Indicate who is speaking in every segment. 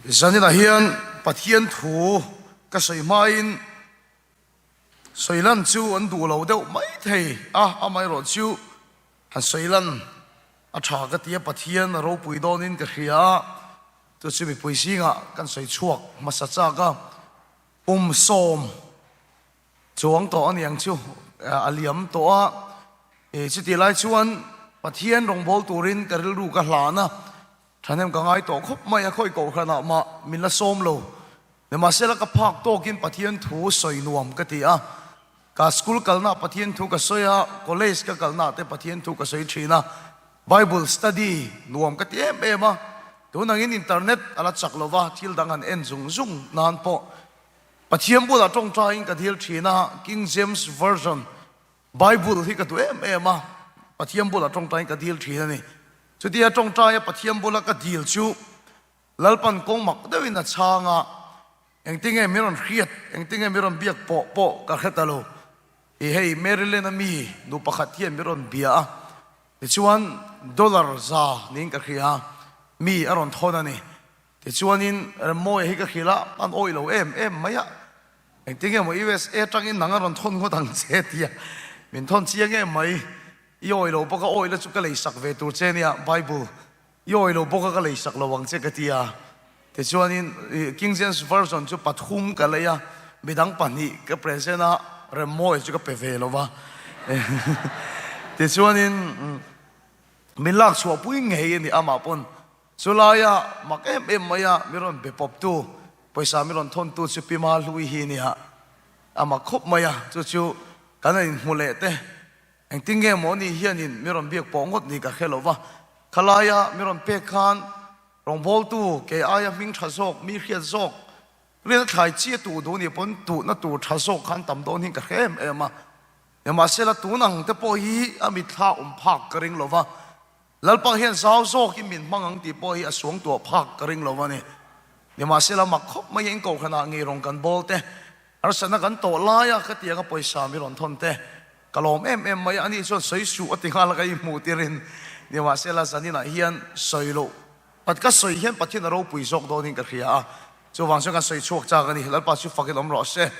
Speaker 1: Zaninah hian Pathian thu ka sawi hmain sawi lan chu an duh lo deuh mai thei a, amaherawh chu han sawi lan a tha ka ti a, Pathian a ropui dawnin ka hria a, chu chu mipui zingah kan sawi chhuak hmasa chak a, kum sawm Chuang tawh a niang chu a liam tawh a, chutih lai chuan Pathian rawngbâwl turin ka rilru ka hlan a, thahnem ka ngai tawh khawp mai a, khawi kohhranah mah min la sawm lo. Nimahsela ka phak tawkin Pathian thu sawi nuam ka ti a, ka school kalnaah Pathian thu ka sawi a, college ka kalnaah te Pathian thu ka sawi thin a, Bible study nuam ka ti em em a, tunangin internet a la chak lova thil dang han en zung zung nan pawh Pathian bulah tawngtaiin ka dil thin a, King James Version Bible hi ka duh em em a, Pathian bulah tawngtaiin ka dil thin a ni. Chutia tawngtaia Pathian bula ka dil chu Lalpan kawng mak deuhin a chhang a, engtinge min rawn hriat, engtinge min rawn biak pawh pawh ka hre ta lo. I hei Maryland a mi nu pakhat hian min rawn bia a, tichuan dollar za niin ka hria a, mi a rawn thawn a ni. Tichuanin Remmawia hi ka hrilh a, an awih lo em em mai a, engtin nge maw USA atangin nang a rawn thawn ngawt ang che tia min thawn chiang em mai, i awih lo bawk a, awih la chu ka leisak ve tur che nia Bible, i awih lo bawk a ka leisak lo ang che ka ti a. Tichuanin King James Version chu pathum ka lei a, midang pahnih ka present a, Remmawia chu ka pe ve lo va. Tichuanin min lak chhuahpui ngei a ni amah pawn. Chulaia mak em em maia mi rawn be pawptu, pawisa mi rawn thawntu chu Pi Mahlui hi nia. A mak khawp mai a, chu chu kan han inhmu leh te. Engtin nge maw ni hianin mi rawn biak pawh ngawt ni ka hre lo va. Khalaia mi rawn pek khan rawngbawltu kei aia hming tha zawk, mi hriat zawk, rin a thlai chi a tuh duh ni pawn tuhna tur tha zawk khan tam dawn hian ka hre em em a. Nimahsela tun ang te pawh hi a mitthla awm phak ka ring lo va. Lalpa hian zau zawkin min hmang ang tih pawh hi a suang tuah phak ka ring lo a ni. Nimahsela mak khawp mai in kohhranah ngei rawn kan bawl te, harsatna kan tawh laia ka tianga pawisa mi rawn thawn te, ka lawm em em mai a, ani chuan sawi suh a ti nghal a ka inhmuh tirin nimahsela zaninah hian sawi loh pat ka sawi hian Pathian a ropui zawk dawnin ka hria a, chuvang chuan kan sawi chhuak chak a ni. Lalpa chu fakin awm rawh se.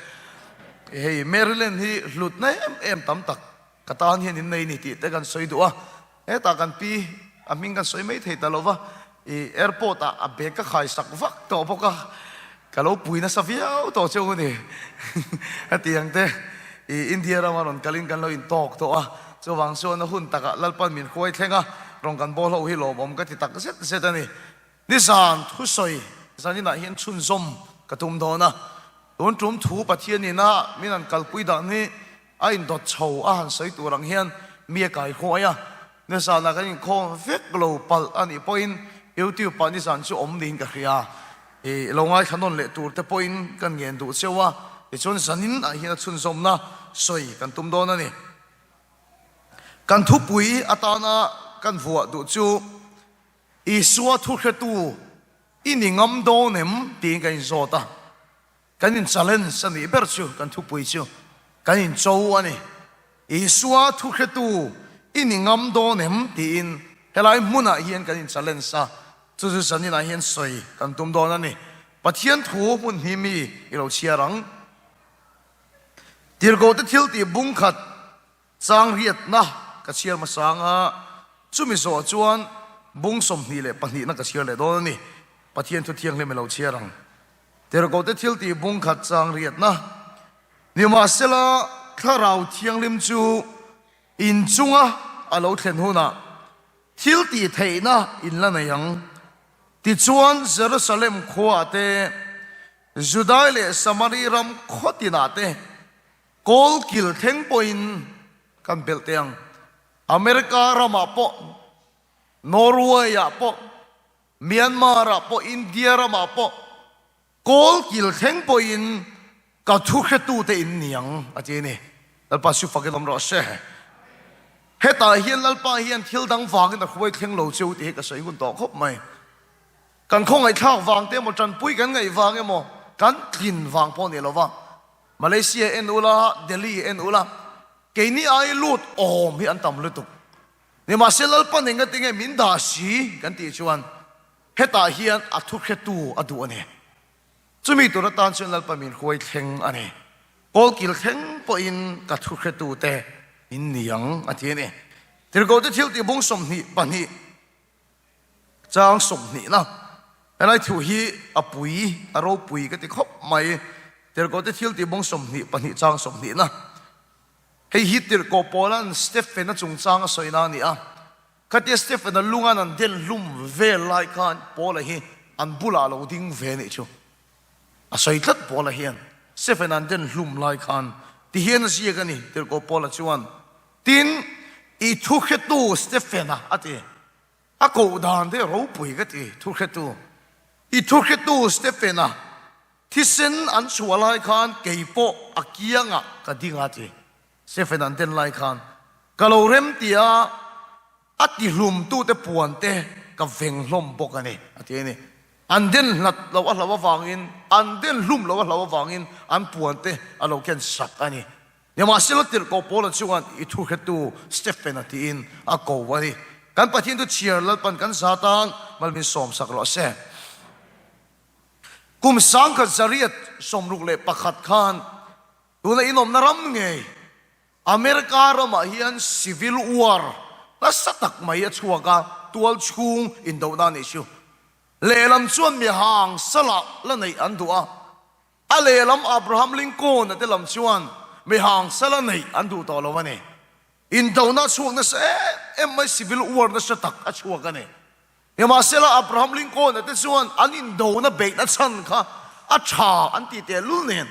Speaker 1: Hei Maryland hi hlutna em em tam tak Ka tan hian in nei ni tih te kan sawi duh a, hetah kan pi a hming kan sawi mai thei ta lo va, i airport ah a bag ka khai sak vak tawh bawk a, ka lo pui nasa viau tawh cheu a ni. Hetiang te i India rama rawn kalin kan lo intawk tawh a, chuvang chuan a hun takah Lalpan min hruai thleng a, rawn kan bawl ho hi lawmawm ka ti tak zet zet a ni. Nizan thusawi zaninah hian chhunzawm ka tum dawn a, tun tum thu Pathian ina min han kalpui dan hi A indawt chho a han sawi tur ang hian mi a kai huai a, nizanah kan inkhawm vek lo palh a nih pawhin YouTube ah nizan chu awm niin ka hria. I lo ngaithla nawn leh tur te pawhin kan ngen duh cheu a, tichuan zanin ah hian a chhunzawmna sawi kan tum dawn a ni. Kan thupui atana kan vuah duh chu Isua thuhretu i ni ngam dawn em tiin kan inzawt a. Kan in challenge a nih ber chu kan thupui chu kan in cho a ni. Isua thuhretu i ni ngam dawn em tiin helai hmunah hian kan in challenge a, chu chu zaninah hian sawi kan tum dawn a ni. Pathian thu hmun hi mi i lo chhiar ang. Tirhkohte thil tih bung khat chang riatna ka chhiar hmasa ang a, chumi zawh chuan bung 22na ka chhiar leh dawn a ni. Pathian thu thianghlim i lo chhiar ang. Tirhkohte thil tih bung khat chang riatna. Nimahsela, Thlarau Thianghlim chu in chunga a lo thlen hunah thil tih theihna in la nei ang. Tichuan, Jerusalem khuaah te, Judai leh Samari ram khaw tinah te kawl kil thleng pawhin kan belh teh ang. America ramah pawh, Norway-ah pawh, Myanmar-ah pawh, India ramah pawh kawl kil thleng pawhin ka thu hretute in ni ang, a ti a ni. Lalpa chu fakin awm rawh se. Hetah hian Lalpa hian thil dang vangin a hruai thleng lo cheu tih hi ka sawi hun tawh khawp mai. Kan khawngaihthlak vang te emaw, tanpui kan ngaih vang emaw, kan tlin vang pawh ni lo va. Malaysia en ula, Delhi en ula, keini ai lut awm hi an tam lutuk. Nimahse Lalpa nen ka ti nge min dah si kan tih chuan. Hetah hian a thuhretu a duh a ni. Chumi tur atan chuan Lalpa min hruai thleng a ni. Kawlkil thleng pawhin ka thuhretute in ni ang a ti a ni. Tirhkohte thil tih bung 22 chang 20 na helai thu hi a pui a ropui ka ti khawp mai. Tirhkohte thil tih bung 22 chang 20 na hei hi Tirhkoh Paula'n Stephen-a chungchang a sawina a ni a. Khatia Stephen-a lunga'n an den hlum vel lai khan Paula hi an bulah a lo ding ve nih chu a sawi tlat. Paula hian Stephen-a an den hlum lai khan ti hian a ziak a ni, Tirhkoh Paula chuan, Tin, i thuhretu Stephen-a a ti. A koh dan te ropui ka ti, thuhretu. I thuhretu Stephen-a thisen an chhuah lai khan kei pawh a kiangah ka ding a ti. Stephen an den lai khan ka lo rem ti a, a tihlumtute puan te ka veng hlawm bawk a ni, a ti a ni. An den hlat lo a hlo avangin, an den hlum lo a hlo avangin an puan te a lo ken sak a ni. Nimahsela tirhkoh Paula chuan i thuhretu Stephen-a tiin a ko a ni. Kan Pathian chu chhiar Lalpan kan za tan mal min sawmsak rawh se. Kum 1961 khan Tuna inawmna ram ngei America ramah hian Civil War nasa tak mai a chhuak a, tual chhung indohna a nih chu. Lehlam chuan mihang salah la neih an duh a, a lehlam Abraham Lincoln-a te lam chuan mihang sala neih an duh tawh lo a ni. Indohna a chhuak nasa em em mai, Civil War nasa tak a chhuak a ni. Nimahsela Abraham Lincoln-a te chuan an indohna beihna chhan kha a tha an ti tehlul nen,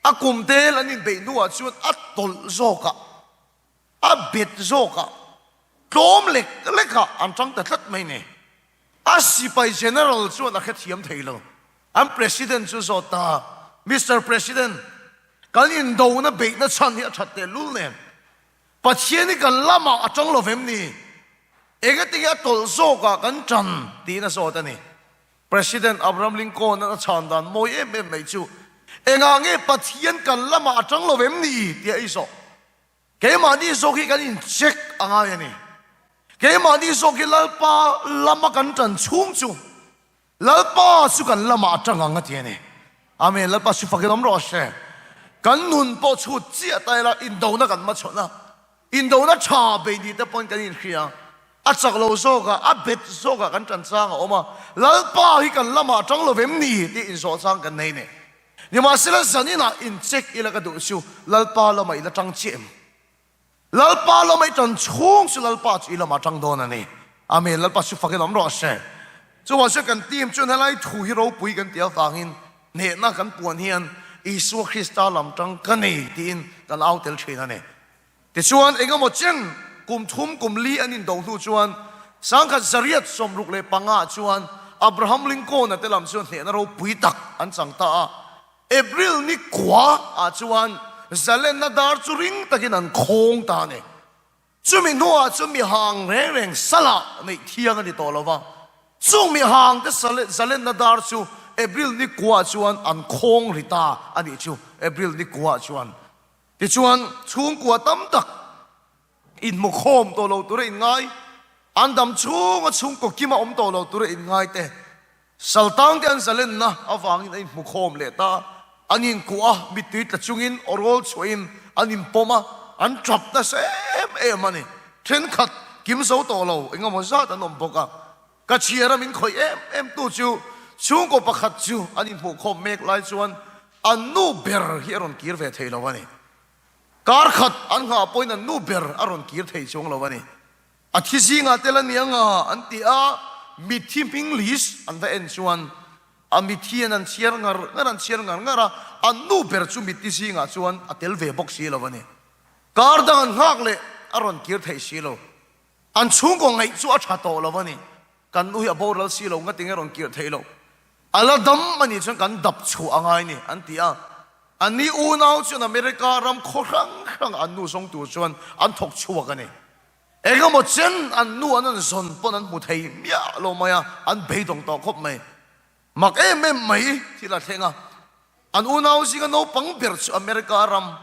Speaker 1: A kum tel an inbeih hnuah chuan a tawlh zawkah, a bet zawkah, tlawm lek lekah an tang ta tlat mai ni. A sipai general chuan a hrethiam thei lo. An president chu zawt ta, Mister President, kan indona beihna chhan hi a that tehlul nen, Pathian hi kan lamah a tang lo vem ni? Engatinge a tawlh zawkah kan tan? tiin a zawt a ni. President Abraham Lincoln-a'n a chhan dan mawi em em mai chu, Engah nge Pathian kan lamah a tang lo em ni? tia i zawh. Keimahni zawk hi kan incheck a ngai a ni. Keimahni zawk hi Lalpa lama kan tan chhung chu Lalpa chu kan lamah a tang ang a ti a ni. Amen. Lalpa chu fakin awm rawh se. Kan nun pawh chhut chiah ta ila indona kan hmachhawn a. Indona tha bei ni te pawhin kan inhria. A chak lo zawkah, a bet zawkah kan tan chang a awm a, Lalpa hi kan lamah a tang lo vem ni tih inzawh chang kan nei nen. Nimahsela zaninah incheck ila ka duh chu Lalpa lamah i la tang chiah em? Lalpa lamah i tan chhung chu Lalpa chu i lamah a tang dawn a ni. Amen. Lalpa chu fakin awm rawh se. Chuvang chuan kan team chuan helai thu hi ropui kan tih avangin hnehna kan puan hian Isua Krista lam tang ka nei tiin kan au tel thin a ni. Tichuan, engemaw cheng kum thum kum li an indo hnu chuan 1965 ah chuan Abraham Lincoln-a te lam chuan hnehna ropui tak an chang ta a. April ni kua ah chuan zalenna dar chu ring takin an khawng ta a ni. Chumi hnuah chuan mihang reng reng salah neih thiang a ni tawh lo va. Chung mihang te zalenna dar chu April ni kua ah chuan an khawng ri ta a nih chu, April ni kua ah chuan. Tichuan, chhungkua tam tak inhmukhawm tawh lo tura inngai, an dam chhunga chhungkaw kima awm tawh lo tura inngai te, Saltangte an zalenna avangin an inhmukhawm leh ta. An inkuah a, mittui tla chungin aw rawl chhuahin an inpawm a, an tap nasa em em a ni. Thenkhat kim zo tawh lo engemaw zat an awm bawk a. Ka chhiar a min khawih em em tu chu chhungkaw pakhat chu an inhmuhkhawm mek lai chuan an nu ber hi a rawn kir ve thei lo a ni. Kar khat an nghah pawhin an nu ber a rawn kir thei chuang lo a ni. A thi zingah tel a ni ang a an ti a, mitthi hming list an va en chuan a mitthi an an chhiar ngar ngar an chhiar ngar ngar a, an nu ber chu mitthi zingah chuan a tel ve bawk si lo a ni. Kar dang an nghak leh a rawn kir thei si lo. An chhungkaw ngaih chu a tha tawh lo a ni. Kan nu hi a boral si lo, ngatinge rawn kirh theih loh. A la dam a nih chuan kan dap chhuah a ngai ni, an ti a. Anni unau chuan America ram khaw hrang hrang an nu zawng tur chuan an thawk chhuak a ni. Engemaw chen an nu an an zawn pawn an hmu thei miah lo mai a, an beidawng tawh khawp mai. Mak em em mai thil a thleng a. An unau zinga naupang ber chu America ram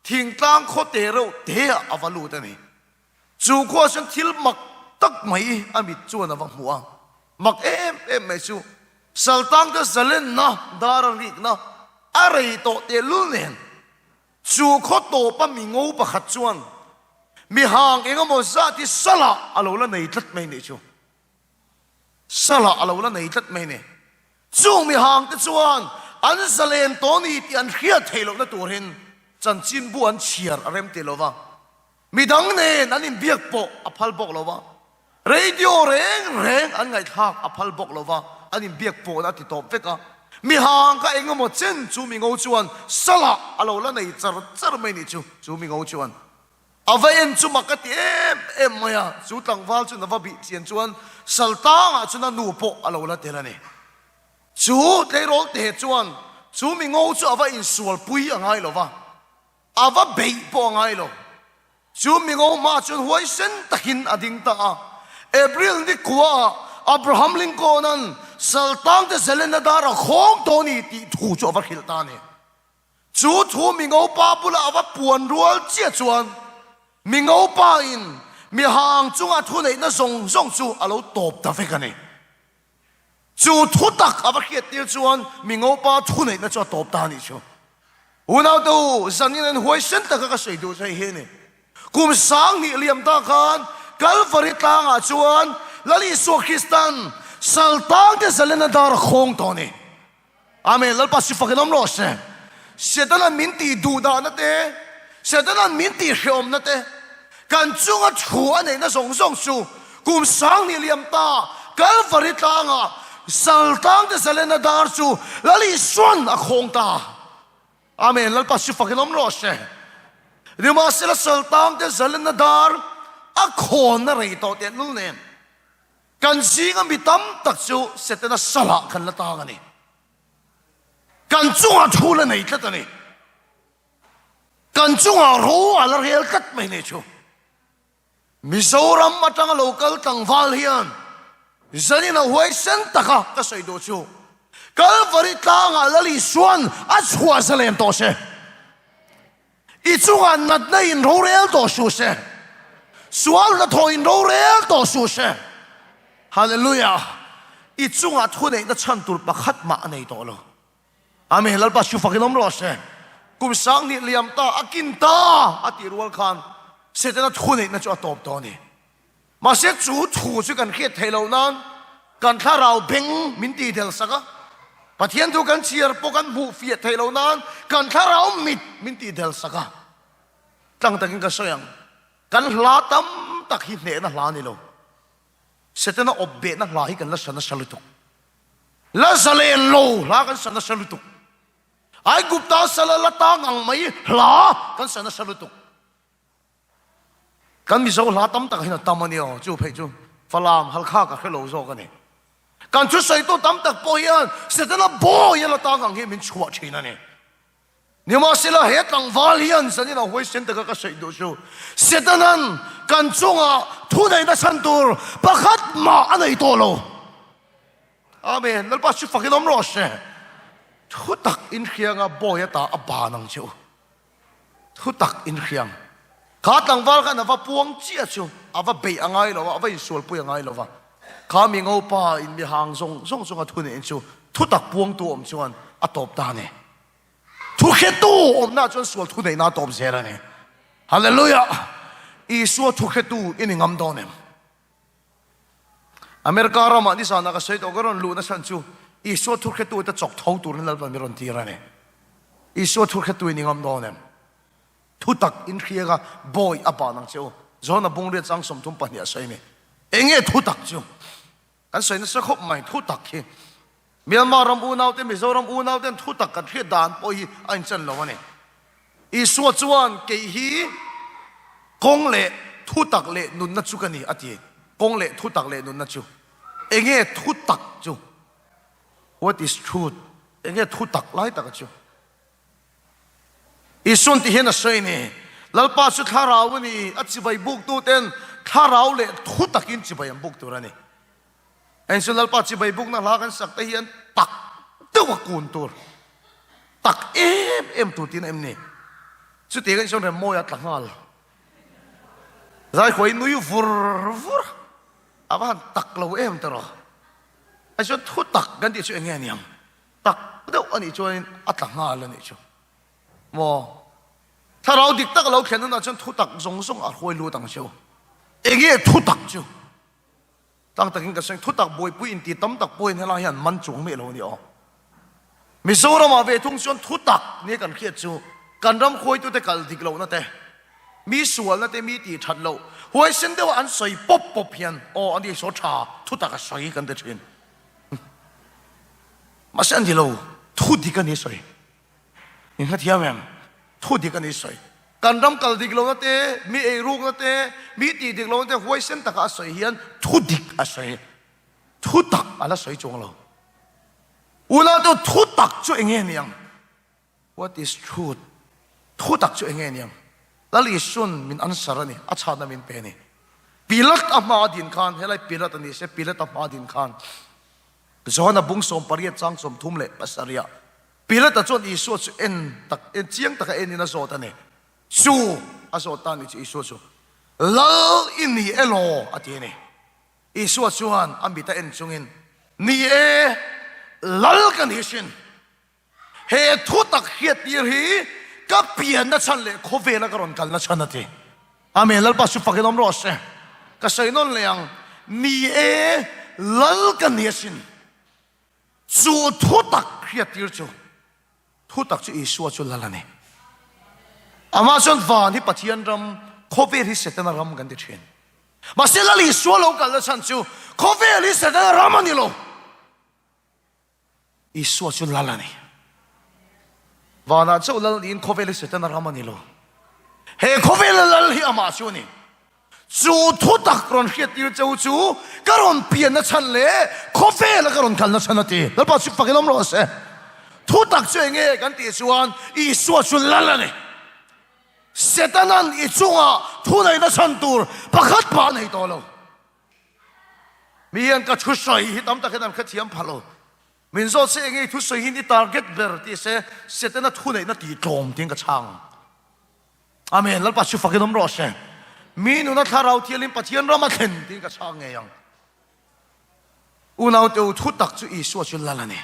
Speaker 1: thingtlang khaw te reuh te ah a va lut a ni. Chu khua chuan thil mak tak mai a mit chuan a va hmu a. Mak em em mai chu Saltangte zalenna dar a rikna a rei tawh tehlul nen chu khaw tawpa mi ngo pakhat chuan mi hang eng emaw zat hi salah a lo la nei tlat mai nih chu. Salah a lo la nei tlat mai ni. Chung mi hangte chuan an zalen tawh ni tih an hriat theih lohna turin chanchinbu an chhiar a rem ti lo va. Midang nen an inbiak pawh a phal bawk lo va, radio reng reng an ngaihthlak a phal bawk lo va, an inbiak pawhna a ti tawp vek a. Mihang kha eng emaw chen chu mingo chuan salah a lo la nei char char mai nih chu, chu mingo chuan a va en chu mak a ti em em mai a, chu tlangval chuan a va bih chian chuan sal tangah chuan a nu pawh a lo la tel a ni. Chu tleirawl te chuan chu mingo chu a va insualpui a ngai lo va. A va beih pawh a ngai lo. Chu mingo hma chuan huaisen takin a ding ta a. April ni khuaah Abraham Lincoln-a'n Saltangte Zelena dar a khawng tawh a ni tih thu chu a va hrilh ta a ni. Chu thu mingo pa bula a va puan rual chiah chuan mingo pa-in mihang chunga thuneihna zawng zawng chu a lo tawp ta vek a ni. Chu thu tak a va hriat tir chuan mi ngopa thuneihna chu a tawp ta a nih chu. Unaute u, zanin an huaisen taka ka sawi duh chu hei hi a ni. Kum 2000 liam ta khan Kalvari tlangah chuan Lal Isua Kristan saltangte zalena dar a khawng tawh a ni. Amen, Lalpa si fakin awm rawh se. Setana'n min tih duh dahna te, Setana'n min tih hrehawmna te, kan chunga thu a neihna zawng zawng chu kum 2000 liam ta Kalvari tlangah sal tlangte zalena dar chu Lal Isua'n a khawng ta. Amen, Lalpa si fakin awm rawh se. Nimahsela sal tlangte zalena dar a khawnna rei tawh tehlul nen, Kan zinga mi tam tak chu Setana salah kan la tang a ni. Kan chungah thu la nei tlat a ni. Kan chungah ro a la rel tlat mai nei chu. Mizoram atanga lo kal tlangval hian zanin a huaisen taka ka sawi duh chu Kalvari tlangah Lal Isuan a chhuah zalen tawh se. I chungah natna in rorel tawh suh se, sual hnathawh in rorel tawh suh se. Hallelujah! I chungah thuneihna chhan tur pakhat mah a nei tawh lo. Amen. Lalpa su fakin awm rawh se. Kum 2000 liam ta, a kin ta a tih rual khan Setana thuneihna chu a tawp tawh a ni. Mahse chu thu chu kan hriat theih loh nan kan thlarau beng min tih del sak a, Pathian thu kan chhiar pawh kan hmuh fiah theih loh nan kan thlarau mit min tih del sak a. Tlang takin ka sawi ang, kan hla tam tak hi hnehna hla a ni lo. Setana awp behna hla hi kan la sa nasa lutuk. La zalen lo hla kan sa nasa lutuk. Aigupta sala la tang ang mai hla kan sa nasa lutuk. Kan Mizo hla tam tak hian a tam a nia aw, chu phei chu Falam Halkha ka hre lo zawk a ni. Kan thusawitu tam tak pawh hian Setana bawi a la tang ang hi min chhuah thin a ni. Nimahsela he tlangval hian zanin a huaisen taka ka sawi duh chu Setanan kan chungah thuneihna chhan tur pakhat mah a nei tawh lo. Amen. Lalpa chu fakin awm rawh se. Thu tak inhrianga bawi ata a ban ang che u. Thu tak inhriam. Kha tlangval khan a va puang chiah chu a va beih a ngai lo a, a va insualpui a ngai lo va. Kha mi ngopa in mi hang zawng zawng chunga thu neih chu thu tak puangtu awm chuan a tawp ta a ni. Thu hretu awmna chuan sual thu neihna a tawp zel a ni. Hallelujah! Isua thu hretu i ni ngam dawn em? America ramah nizanah ka sawi tawh ka rawn luhna chhan chu Isua thu hretute chawk tho turin Lalpa mi rawn tir a ni. Isua thu hretu in i ngam dawn em? Thu tak in hriak a, bawi a ban ang che u. John-a bungriat chang 32 a sawi a ni. Enge thu tak chu? Kan sawi nasa khawp mai thu tak hi. Myanmar ram unaute, Mizoram unauten thu tak kan hriat dan pawh hi a inchan lo a ni. Isua chuan kei hi kawng leh thu tak leh nunna chu ka ni a ti. Kawng leh thu tak leh nunna chu. Enge thu tak chu? What is truth? Enge thu tak lai taka chu? Isuan ti hian a sawi ni. Lalpa chu thlarau a ni, a chibai buktuten thlarau leh thu takin chibai an buk tur a ni. Eng chu Lalpa chibai bukna hla kan sak te hian tak deuh a kun tur, tak em em tur tiin a em ni. Chutiang in chuan Remmawia tla nghal. Zaikhuai nui vur vur a, a va han tak lo em tawh. Ai chuan thu tak kan tih chu eng nge a niang? Tak deuh a nih chuanin a tla nghal a nih chu. Maw? Thlarau dik tak a lo thlen hunah chuan thu tak zawng zawng a hruai lut ang cheu. Eng nge thu tak chu? Tlang takin ka sawi, thutak buaipui inti tam tak pawhin helai hian man chuang miah lo a ni aw. Mizoramah ve thung chuan thutak nia kan hriat chu kan ram khuaitute kal dik lohna te, mi sualna te, mi tih that loh, huaisen deuha an sawi pawp pawp hian aw a ni saw tha thutak a sawi kan ti thin. Mahse a ni lo, thu dik a ni sawi. In hrethiam em? Thu dik a ni sawi. Kan ram kal dik lohna te, mi ei rukna te, mi tih dik lohna te huaisen taka a sawi hian thu dik a sawi. Thu tak a la sawi chuang lo. Unau thu tak chu eng nge niang? What is truth? Thu tak chu eng nge niang? Lal Isuan min answer a ni, a chhanna min pe a ni. Pilat a hma a din khan, helai Pilat a ni se, Pilat a hma a din khan, Johana bung 18 chang 37ah, Pilata chuan Isua chu en tak, en chiang taka enin a zawt a ni. Chu a zawt ta ni chu Isua chu, Lal i ni elaw? a ti a ni. Isua chuan a mit a en chungin, Ni e, Lal ka ni sin. He thu tak hriattir hi ka pianna chhan leh khawvela ka rawn kalna chhan a ti. Amen, Lalpa chu fakin awm rawh se. Ka sawi nawn leh ang, Ni e, Lal ka ni asin. Chu thu tak hriattir chu, thu tak chu Isua chu Lal a ni. Amah chuan van hi Pathian ram, khawvel hi Setana ram kan ti thin. Mahse Lal Isua lo kalna chhan chu khawvel hi Setana ram a ni lo. Isua chu Lal a ni. Vanah chauh Lal niin khawvel hi Setana ram a ni lo. He khawvela Lal hi amah chu a ni. Chu thu tak rawn hriattir cheu chu ka rawn pianna chhan leh khawvela ka rawn kalna chhan a ti. Lalpa chu fak in awm rawh se. Thu tak chu eng nge kan tih chuan Isua chu Lal a ni. Setanan i chungah thuneihna chhan tur pakhat pah a nei tawh lo. Mi hian ka thu sawi hi tam tak hian an hrethiam pha lo. Min zawt se enge i thu sawi hi i target ber tih se Setana thuneihna tih tlawm tiin ka chhang. Amen. Lalpa chu fakin awm rawh se. Mi nuna thlarau thialin Pathian ram a thlen tiin ka chhang ngei ang. Unaute u thu tak chu Isua chu lal a ni.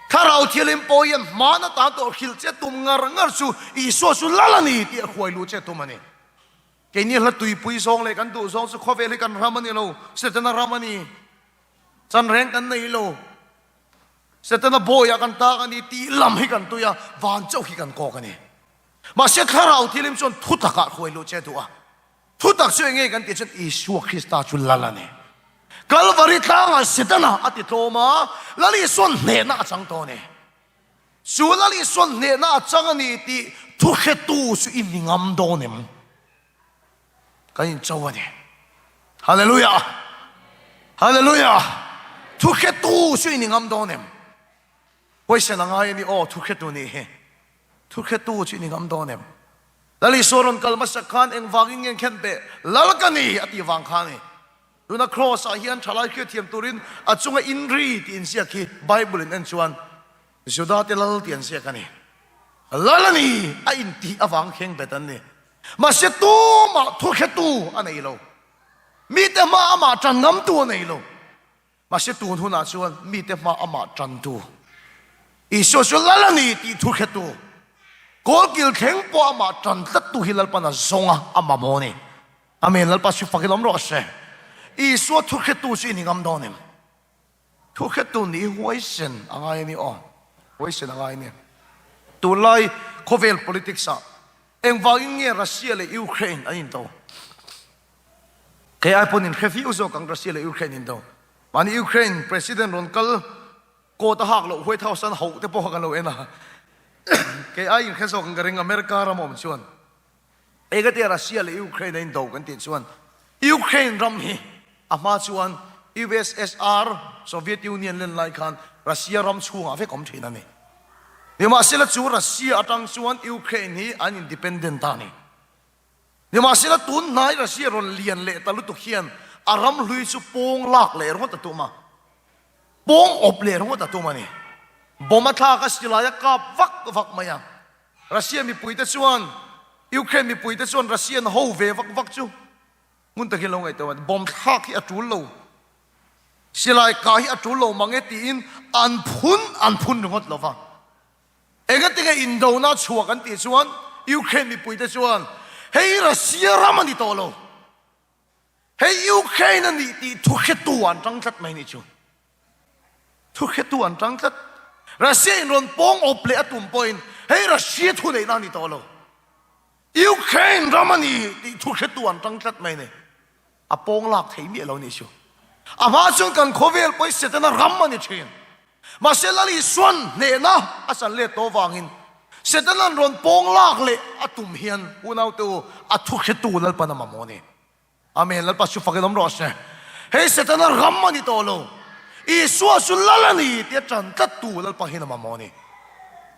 Speaker 1: Thlarau thialin pawh hian hmaan atan tawh hrilh che tum ngar ngar chu Isua chu lal a ni tih a hruai luh che tum a ni. Keini hla tuipui zawng leh kan duh zawng chu khawvel hi kan ram a ni lo, Setana ram a ni. Chan reng kan nei lo. Setana bawiah kan tak a ni tih lam hi kan tui a, van chauh hi kan kawk a ni. Mahse thlarau thilim chuan thu takah hruai luh che duh a. Thu tak chu enge kan tih chuan Isua Krista chu lal a ni. Kalvari tlangah Setana a ti tlawm a, Lal Isuan hnehna a chang tawh a ni. Chu Lal Isuan hnehna a chang a ni tih thu hretu chu i ni ngam dawn em? Kan incho a ni. Hallelujah! Hallelujah! Thu hretu chu i ni ngam dawn em? Huaisen a ngai a ni aw, thu hretu nih hi. Thu hretu chu i ni ngam dawn em? Lal Isua rawn kal hmasak khan engvangin nge khen beh Lal ka ni a tih vang kha a ni. Tuna Kraws ah hian thalai hriatthiam turin a chunga inri tih inziak hi Bible in en chuan Juda te Lal tih an ziak a ni. Lal a ni a intih avang kheng bet an ni. Mahse tumah thu hretu a nei lo. Mite hma amah tan ngamtu a nei lo. Mahse tun hunah chuan mite hma amah tantu Isua chu Lal a ni tih thu hretu, kawlkil thleng pawh amah tan tlattu hi Lalpan a zawng a, a mamawh a ni. Amen. Lalpa chu fakin awm rawh se. Isua thu hretu chu i ni ngam dawn em? Thu hretu nih hi huaisen a ngai a ni aw. Huaisen a ngai a ni. Tunlai khawvel politics ah engvangin nge Russia leh Ukraine an into? Kei ai pawn in hre viau zawk ang Russia leh Ukraine in do. Mahni Ukraine president rawn kal coat a hak loh White House an hauh te pawh kha kan lo en a. Kei ai in hre zawk ang ka ring America ram awm chuan. Ekatia Russia leh Ukraine a in do kan tih chuan Ukraine ram hi a hma chuan USSR, Soviet Union len lai khan Russia ram chhungah vek awm thin a ni. Nimahsela chu Russia atang chuan Ukraine hi an independent ta a ni. Nimahsela tun hnai Russia rawn lian leh ta lutuk hian a ram hlui chu pawng lak leh ringawt a tum a, pawng awp leh ringawt a tum a ni. Bomb a thlak a, silai a kap vak vak mai a. Russia mipuite chuan Ukraine mipuite chuan Russian ho ve vak vak chu hmun takin lo ngaihtuah a, bomb thlak hi a tul lo. Silai kah hi a tul lo mang e tiin an phun an phun ringawt lo va. Engatinge indona chhuak an tih chuan Ukraine mipuite chuan hei Russia ram a ni tawh lo, hei Ukraine a nih tih thuhretu an tang tlat mai nih chu. Thuhretu an tang tlat. Russia in rawn pawng awp leh a tum pawhin hei Russia thuneihna a ni tawh lo, Ukraine ram a ni tih thuhretu an tang tlat mai ni. A pawng lak thei miah lo nih chu. A hma chuan kan khawvel pawhin Setana ram a ni thin. Mahse Lal Isuan hnehna a chan let tawh vangin Setana'n rawn pawng lak leh a tum hian unaute u a thuhretu Lalpan a mamawh a ni. Amen. Lalpa chu fakin awm rawh se. Hei Setana ram a ni tawh lo. Isua chu Lal a ni tia tan tlattu Lalpa hian a mamawh a ni.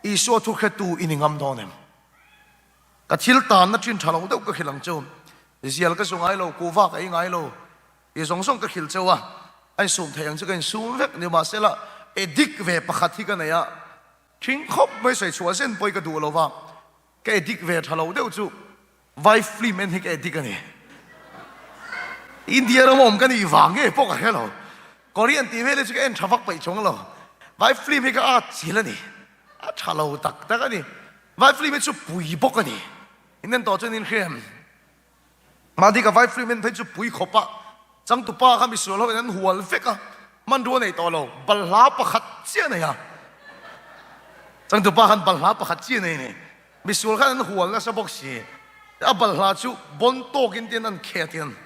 Speaker 1: Isua thuhretu i ni ngam dawn em? Ka thil tanna thin tha lo deuh ka hrilh ang chu. Zial ka zu ngai lo, kuhva ka ei ngai lo. Ti zawng zawng ka hrilh cheu a, a insum theih ang chu ka insum vek ni mahsela addict ve pakhat hi ka nei a, thing khawp mai sawi chhuah zen pawh hi ka duh lo va, ka addict ve tha lo deuh chu vai film en hi ka addict a ni. India ram awm ka nih vang nge pawh ka hre lo, Korean tih vel hi chu ka en tha vak peih chuang lo, vai film hi ka at chil a ni, a tha lo tak tak a ni, vai film hi chu pui bawk a ni, in en tawh chuan in hria em? Mahni ka vai film en phei chu pui khawp a, changtupa kha misual ho in an hual vek a, hmanrua nei tawh lo, balhla pakhat chiah a nei a, changtupa khan balhla pakhat chiah a nei a ni, misual khan an hual nasa bawk si, a balhla chu bawn tawkin tin an khet in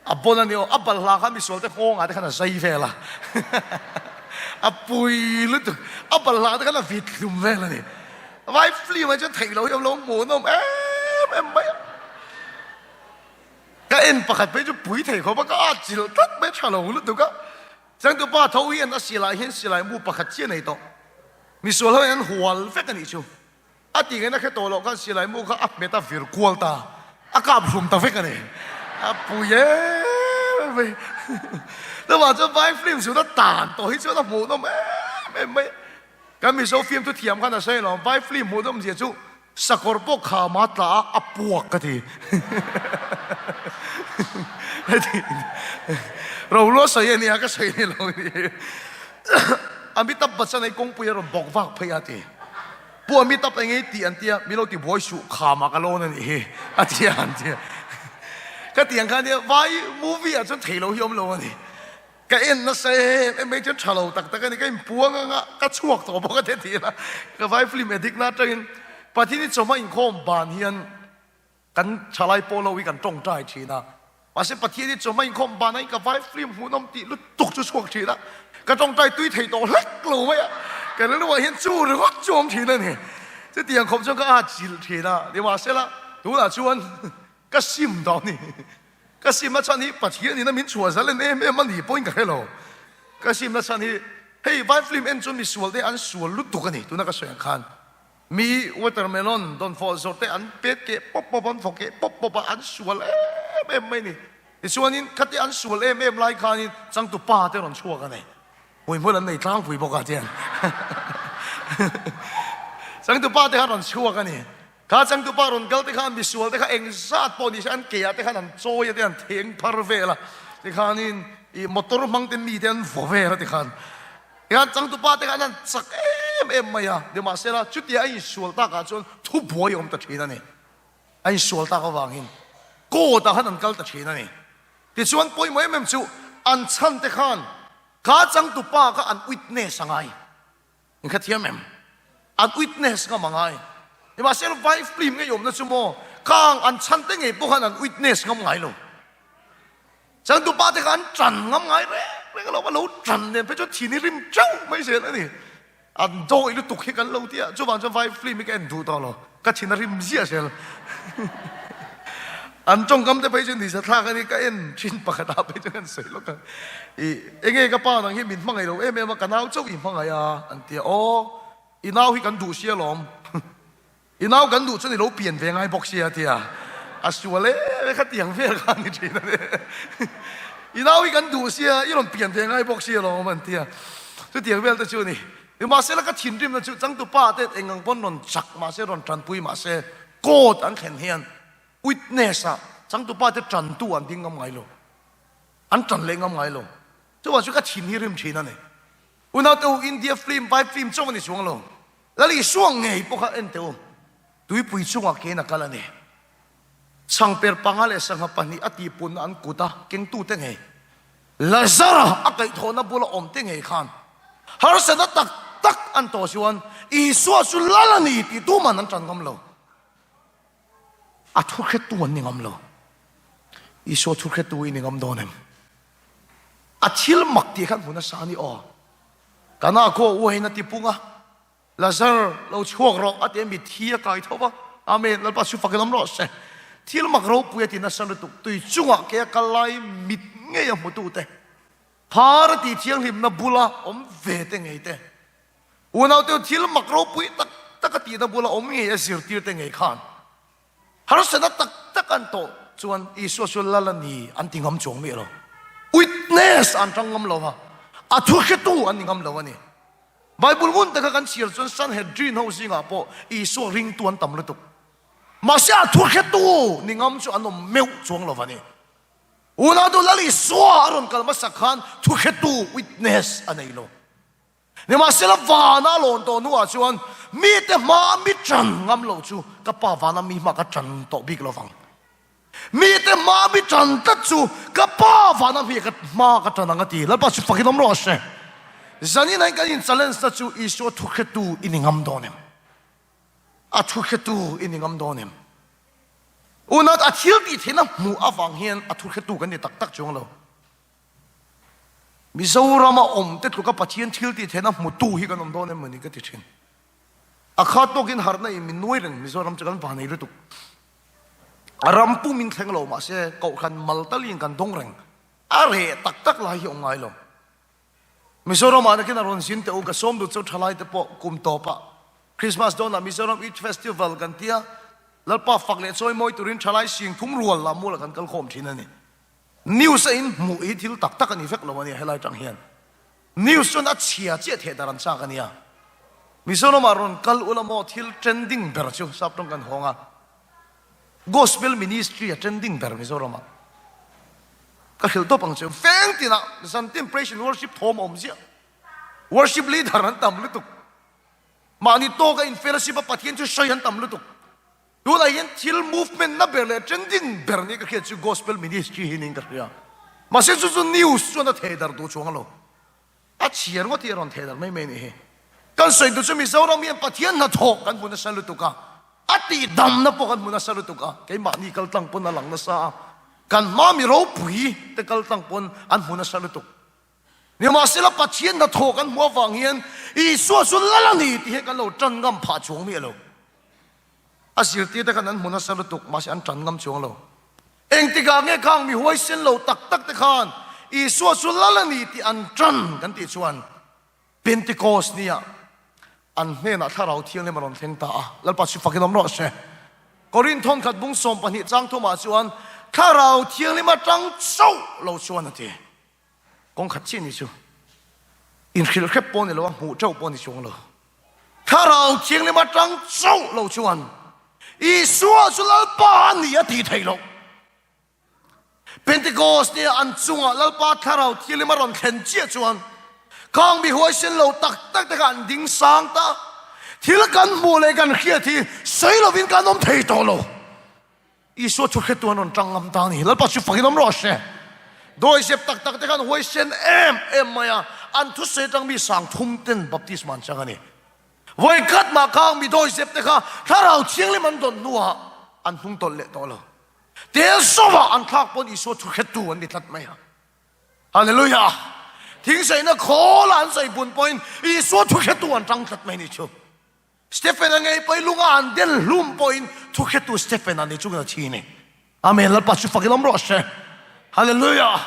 Speaker 1: A bon a ni aw, a balhla kha misual te nghawngah te khan a zai vel a, a pui lutuk, a balhla te khan a vit hlum vel a ni. Vai film ah chuan theih loh hi a lo hmuhnawm em em mai a. Ka en pakhat phei chu pui thei khawp a, ka at chilh tlat mai, tha lo lutuk a. Changtupa tho hian a silai hian silai mu pakhat chiah nei tawh, misual ho hian an hual vek a nih chu. A ti ngaihna hre tawh loh khan silai mu kha a hmet a vir kual ta, a kap hlum ta vek a ni. A pui em mai. Chuvang chuan vai film zuna tan tawh hi chuan a hmuhnawm em em mai. Kan Mizo fiamthu thiam khan a sawi alawm, vai film hmuhnawm zia chu sakawr pawh khama tla a, a puak ka ti. Heti Rohlua sawi a nia ka sawi ni lo ni. Amitabh Bachchan ei kawngpui a rawn bawk vak phei a ti. Pu Amitabh eng ei tih an tia, mi lo ti buai suh khama ka lawn a nih hi a ti a an ti a. Ka ti ang khan nia vai movie ah chuan thei lo hi awm lo a ni. Ka en nasa em em mai chuan tha lo tak tak a ni, ka inpuang ang a, ka chhuak tawh bawk a ti a ti a. Ka vai film addict na atangin Pathian hi chawhma inkhawm ban hian Kan thalai pawh lo hi kan tawngtai thin a, mahse Pathian hi chawhma inkhawm ban aiin ka vai film hmuhnawm tih lutuk chu chhuak thin a, ka tawngtai tui thei tawh hlek lo mai a, ka rilruah hian chu ringawt chu awm thin a ni. Chutiang khawp chuan ka at zilh thin a, nimahsela tunah chuan ka sim tawh a ni. Ka simna chhan hi Pathian in a min chhuah zalen em em a ni pawhin ka hre lo. Ka simna chhan hi hei vai film en chuan misual te an sual lutuk a ni tuna ka sawi ang khan. Mi watermelon dawnfawh zawrh te an pet keh pawp pawp a, an fawh keh pawp pawp a, an sual em em mai a ni. Tichuanin khati an sual em em lai khanin changtu pa te rawn chhuak a ni. Hmuihmul an nei tlangpui bawk a tiang. Changtu pa te khan rawn chhuak a ni. Kha changtu pa rawn kal te khan misual te kha engzat pawh ni se an ke ah te khan an chawi a te an theng phar vel a tikhanin ih motor hmang te mi te an vaw vel a tikhan. Tihian changtupa te khan an chak em em mai a, nimahsela chutia a insual takah chuan thubuai a awm ta thin a ni. A insual tak avangin court ah khan an kal ta thin a ni. Tichuan pawimawh em em chu an chhan te khan kha changtupa kha an witness a ngai. In kha thiam em? An witness ngam a ngai. Nimahsela vai film ngei awmna chu maw khang an chhan te ngei pawh khan an witness ngam ngai lo. Changtupa te kha an ṭan ngam ngai reng reng alo, a lo ṭan nen phei chuan thin hi rim ṭeuh mai zel a ni. An dawi lutuk hi kan lo ti a, chuvang chuan vai film hi ka en duh tawh lo, ka thin a rim ziah zel. An ṭawngkam te phei chu ni zathlak a ni, ka en ṭhin pakhat ah phei chuan kan sawi lawk a, i enge ka pa nang hi min hmangaih lo em em a, ka nau chauh i hmangaih a, an ti a, aw i nau hi kan duh sia lawm. I nau kan duh chuan i lo pian ve ngai bawk sia tia a sual em e khatiang vel kha a ni thin a ni. I nau hi kan duh sia i rawn pian ve ngai bawk sia lawm an tia chutiang vel te chu a ni. Nimahsela ka thinrimna chu changtupa te eng ang pawn rawn chak mahse rawn tanpui mahse court an thlen hian witness ah changtupa te tantu an ding ngam ngai lo an tan leh ngam ngai lo. Chuvang chu ka thin hi rim thin a ni. Unaute u, India film, vai film chauh a ni chuang lo. Lal Isua ngei pawh kha en teh u. Tuipui chungah kein a kal a ni. Changper panga leh sangha pahnih a tihpunna an kut a kengtute ngei, Lazara a kaihthawhna bula awmte ngei khan harsatna tak tak an tawh chuan Isua chu lal a ni tih tuman an tan ngam lo. A thuhretu an ni ngam lo. Isua thuhretu i ni ngam dawn em? A thil mak tih khan hmu nasa a ni aw. Kana khaw uain a tipung a. Lazar, lo chhuak rawh, a ti a, mitthi a kai tho va. Amen, Lalpa chu fakin awm rawh se. Thil mak ropui a ti nasa lutuk, tui chungah ke a kal lai mit ngei a hmutute, phar a tih thianghlimna bula awm ve te ngei te, unaute thil mak ropui tak tak a tihna bula awm ngei a zirtir te ngei khan Harsatna tak tak an tawh chuan Isua chu lal a ni an ti ngam chuang miah lo. Witness an tang ngam lo va, a thu hretu an ni ngam lo a ni. Bible ngun taka kan chhiar chuan Sanhedrin ho zingah pawh Isua ringtu an tam lutuk. Mahse a thu hretu ni ngam chu an awm meuh chuang lo va ni. Unau Lal Isua a rawn kal hmasak khan thu hretu, witness, a nei lo. Nimahsela vana lawn tawh hnuah chuan mite hmaa mi ṭan ngam lo chu ka Pa vana mi hma ka ṭan tawh bik lo vang. Mite hmaa mi ṭan tlat chu ka Pa vana mi ka hma ka ṭan ang a ti. Lalpa chu fakin awm rawh se. Zanin ah hian kan in challenge na chu Isua thuhretu i ni ngam dawn em? A thuhretu i ni ngam dawn em? Unau a thil tih theihna hmuh avang hian a thuhretu kan ni tak tak chuang lo. Mizorama awm te tluka Pathian thil tih theihna hmutu hi kan awm dawn em mawni ka ti thin. A khat tawkin harhna in min nuai reng Mizoram chu kan vanei lutuk. A ram pum in thleng lo mahse kohhran mal talin kan dawng reng. A reh tak tak lai hi awm ngai lo. Mizoramah nakin a rawn zin teh u ka sawm duh chu thalai te pawh kum tawpah Christmas dawnah Mizoram Youth Festival kan tia Lalpa fak leh chawi mawi turin thalai sing thum rual lah mualah kan kal khawm thin a ni. News a in hmuh hi thil tak tak a ni vek lo a nia helai tang hian. News chuan a chhia chiah theh dar an chak a nia. Mizoram ah rawn kal ula maw thil trending ber chu sap tawng kan hawng a. Gospel ministry a trending ber Mizoram ah. Ka hrilh tawp ang che veng tin ah zantin praise and worship thawm a awm ziah. Worship leader an tam lutuk. Mahni tawk a in fellowship a Pathian chu sawi an tam lutuk. Tunah hian thil movement na ber leh trending ber nia ka hriat chu Gospel Ministry hi niin ka hria. Mahse chu chu news chuan a theh darh duh chuang lo. A chhiar ngawt hi a rawn theh darh mai mai nih hi. Kan sawi duh chu Mizoram hian Pathian hnathawh kan hmu nasa lutuk a, a tihdamna pawh kan hmu nasa lutuk a, keimahni kal tlang pawn a lang nasa a, kan hma mi ropui te kal tlang pawn an hmu nasa lutuk. Nimahsela Pathian hnathawh kan hmuh avang hian Isua chu lal a ni tih hi kan lo tan ngam phah chuang miah lo. A zirtirte khan an hmu nasa lutuk mahse an tan ngam chuang lo. Engtikah nge khang mi huaisen lo tak tak te khan Isua chu lal a ni tih an tan kan tih chuan Pentecost nia an hnenah Thlarau Thianghlim a rawn thleng ta a, Lalpa chu fakin awm rawh se. Korinth thawnkhat bung 12 chang thumah chuan Thlarau Thianghlim atang chauh lo chuan a ti. Kawng khat chiah ni chu inhrilh hrep pawh ni lo a, hmuh teuh pawh ni chuang lo. Thlarau Thianghlim atang chauh lo chuan Isua chu Lalpa a ni a tih theih loh. Pentecost nia an chungah Lalpa Thlarau Thianghlim a rawn thlen chiah chuan khang mi huaisen lo tak tak te kha an ding sang ta. Thil kan hmuh leh kan hriat hi sawi lovin kan awm thei tawh lo. Isua chu hretu an rawn tang ngam ta a ni. Lalpa chu fakin awm rawh se. Dawihzep tak tak te khan huaisen em em mai a, an thusawi atang mi sang thum ten baptisma an chang a ni. Vawikhat mah khang mi dawihzep te kha Thlarau Thianghlim an dawn hnuah an hnung tawlh leh tawh lo. Tel sawmah an thlak pawn Isua chu hretu an ni tlat mai a. Hallelujah! Thingsaihna khawla an sawi bun pawhin Isua thu hretu an tang tlat mai a ni chu. Stephen-a ngei pawhin lunga an del hlum pawhin thuhretu Stephen-a ni chungin a thi ni. Amen. Lalpa chu fakin awm rawh se. Hallelujah.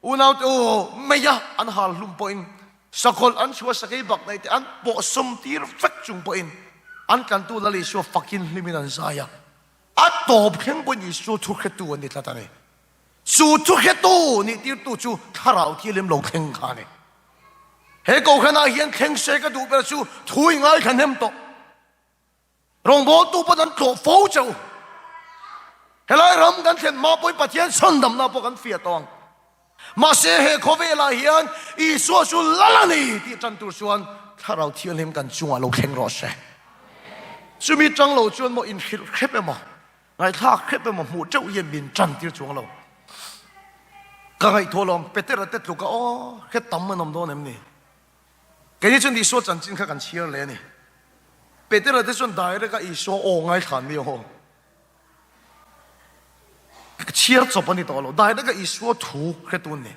Speaker 1: Unaute u, meia an hal hlum pawhin sakawlh an chhuah sakei bak nei te an pawh sawm tir vek chung pawhin an tlantu Lal Isua fakin hlimin an zai a. A tawp thleng pawhin Isua thuhretu an ni tlat a ni. Chu thuhretu nih tirtu chu Thlarau Thianghlim lo thleng kha a ni. He kohhranah hian thleng se ka duh ber chu thu i ngaithla hnem tawh. Rawngbawltu pawn an tlawh fo che u. Helai ram kan thlen hma pawhin Pathian chhandamna pawh kan fiah tawh ang. Mahse he khawvelah hian Isua chu lal a ni tih tan tur chuan Thlarau Thianghlim kan chungah lo thleng rawh se. Chumi tang lo chuan maw inhrilh hrep emaw, ngaihthlak hrep emaw hmuh teuh hian min tan tir chuang lo. Ka ngaihtuah lawm Petera te tluka aw hre tam an awm dawn em ni? Keini chuan Isua chanchin kha kan chhiar leh a ni. Petera te chuan direct a Isua aw ngaithla an ni aw. Chhiar chawp a ni tawh lo. Direct a Isua thu hretu an ni.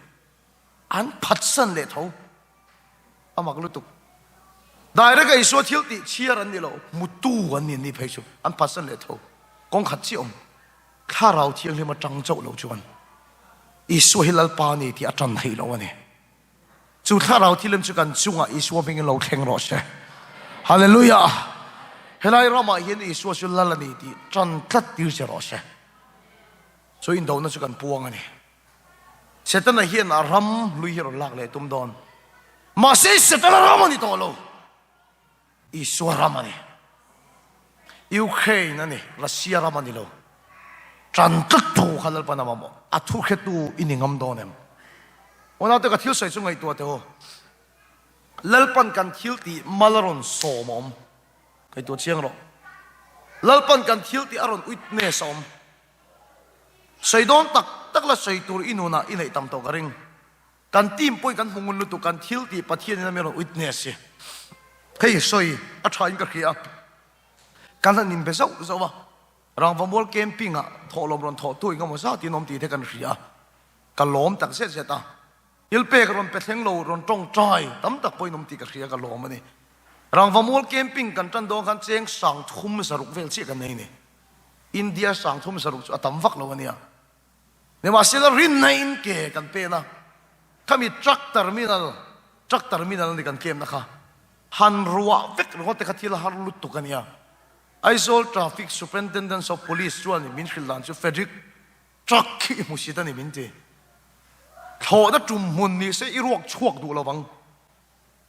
Speaker 1: An phatsan leh tho. A mak lutuk. Direct a Isua thil tih chhiar an ni lo. Hmutu an ni an ni phei chu. An phatsan leh tho. Kawng khat chiah awm. Thlarau Thianghlim atang chauh lo chuan Isua hi Lalpa a ni tih a tan theih lo a ni. Chu Thlarau Thianghlim chu kan chungah Isua hmingin lo thleng rawh se. Hallelujah! Helai ramah hian Isua chu Lal a ni tih tan tlat tir che rawh se. Chu indona chu kan puang a ni. Setana hian a ram hlui hi a rawn lak leh tum dawn. Mahse Setana ram a ni tawh lo. Isua ram a ni. Ukraine a ni, Russia ram a ni lo. Tan tlat thu kha Lalpan a mamawh. A thu hretu i ni ngam dawn em? Unaute ka thil sawi chu ngaihtuah teh u. Lalpan kan thil tih mal a rawn sawm a awm. Ngaihtuah chiang rawh. Lalpan kan thil tih a rawn witness a awm. Sawi dawn tak tak la sawi tur i nunah i neih tam tawh ka ring. Kan team pawhin kan hmu ngun lutuk, kan thil tih Pathian in a mi rawn witness hi. Hei sawi a tha in ka hria a, kan han inbe zauh zauh a, Rangvamual camping ah thawhlawm rawn thawh tu engemaw zat in awm tih te kan hria a, ka lawm tak zet zet a, thil pek rawn pe thleng lo rawn tawngtai tam tak pawhin awm tih ka hria ka lawm a ni. Rangvamual camping kan tan dawn khan cheng 30 zaruk vel chiah kan nei a ni. India 30 zaruk chu a tam vak lo a nia. Nimahsela rinna in ke kan pen a, khami truck terminal, truck terminal a ni kan kemna kha, han ruah vek ringawt te kha thil har lutuk a nia. Aizawl Traffic Superintendence of Police chuan min hrilh dan chu Frederick, truck khi i hmusit a ni min ti. Thlawhna tum hmun ni se i ruak chhuak duh lo vang.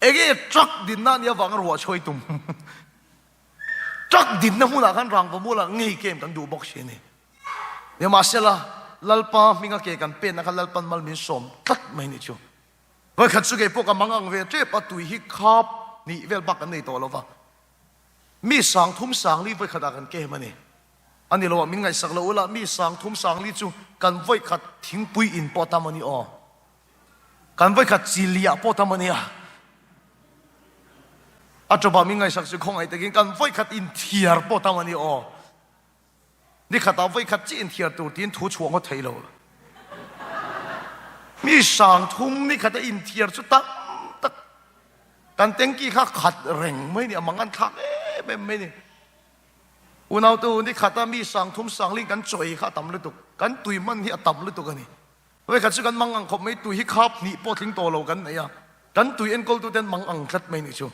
Speaker 1: Enge truck dinna a nih avanga ruah chhuah i tum? Truck dinna hmunah khan rangvamualah ngei kem kan duh bawk si a ni. Nimahsela, Lalpa hminga ke kan penna kha Lalpan mal min sawm tlat mai ni chu. Vawikhat chu kei pawh ka mang ang ve tep a, tui hi khap hnih vel bak kan nei tawh lo va. Mi 30 sangli vawikhatah kan kem a ni. A ni loah min ngaihsak lo ula, mi 30 sangli chu kan vawikhat thingpui in pawh tam a ni aw. Kan vawikhat chiliah pawh tam a nia. A tawpah min ngaihsak chu khawngaih takin kan vawikhat inthiar pawh tam a ni aw. Ni khatah vawi khat chiah inthiar tur tiin thu chhuah ngawt thei lo. Mi 30 ni khata inthiar chu tam tak kan tanky kha khat reng mai ni, a mang an thlak em em mai ni. Unautu ni khata mi 30 sangling kan chaw ei kha a tam lutuk, kan tui hman hi a tam lutuk a ni. Vawi khat chu kan mang ang khawp mai, tui hi khap hnih pawh tling tawh lo kan nei a, kan tui enkawltuten mang ang tlat mai ni chu.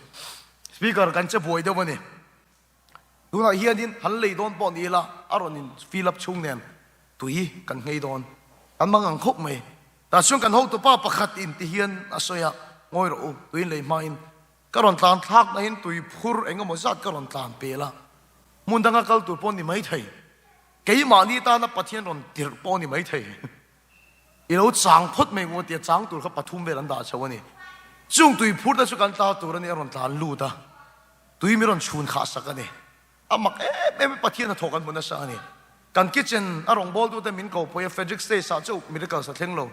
Speaker 1: Speaker kan che buai deuh a ni. Tunah hianin han lei dawn pawh ni ila a rawn in fill up chhung nen tui kan nghei dawn kan mang ang khawp mai. Tah chuan kan hotupa pakhat in ti hian a sawi a, ngawi rawh u, tui in lei hmain ka rawn tlan thlak nain tui phur eng emaw zat ka rawn tlan pel a, hmun danga kal tur pawh ni mai thei, keimahni tana Pathian rawn tirh pawh ni mai thei. I lo chang phawt mai ngawt tia chang tur kha pathum vel an dah chho a ni. Chung tui phur te chu kan tla tur a ni a rawn tlan lut a. Tui mi rawn chhun khah sak a ni. A mak em em Pathian hnathawh kan hmu nasa a ni. Kan kitchen a rawngbawltu te min ko pawih a, Frederick States ah chauh miracles a thleng lo.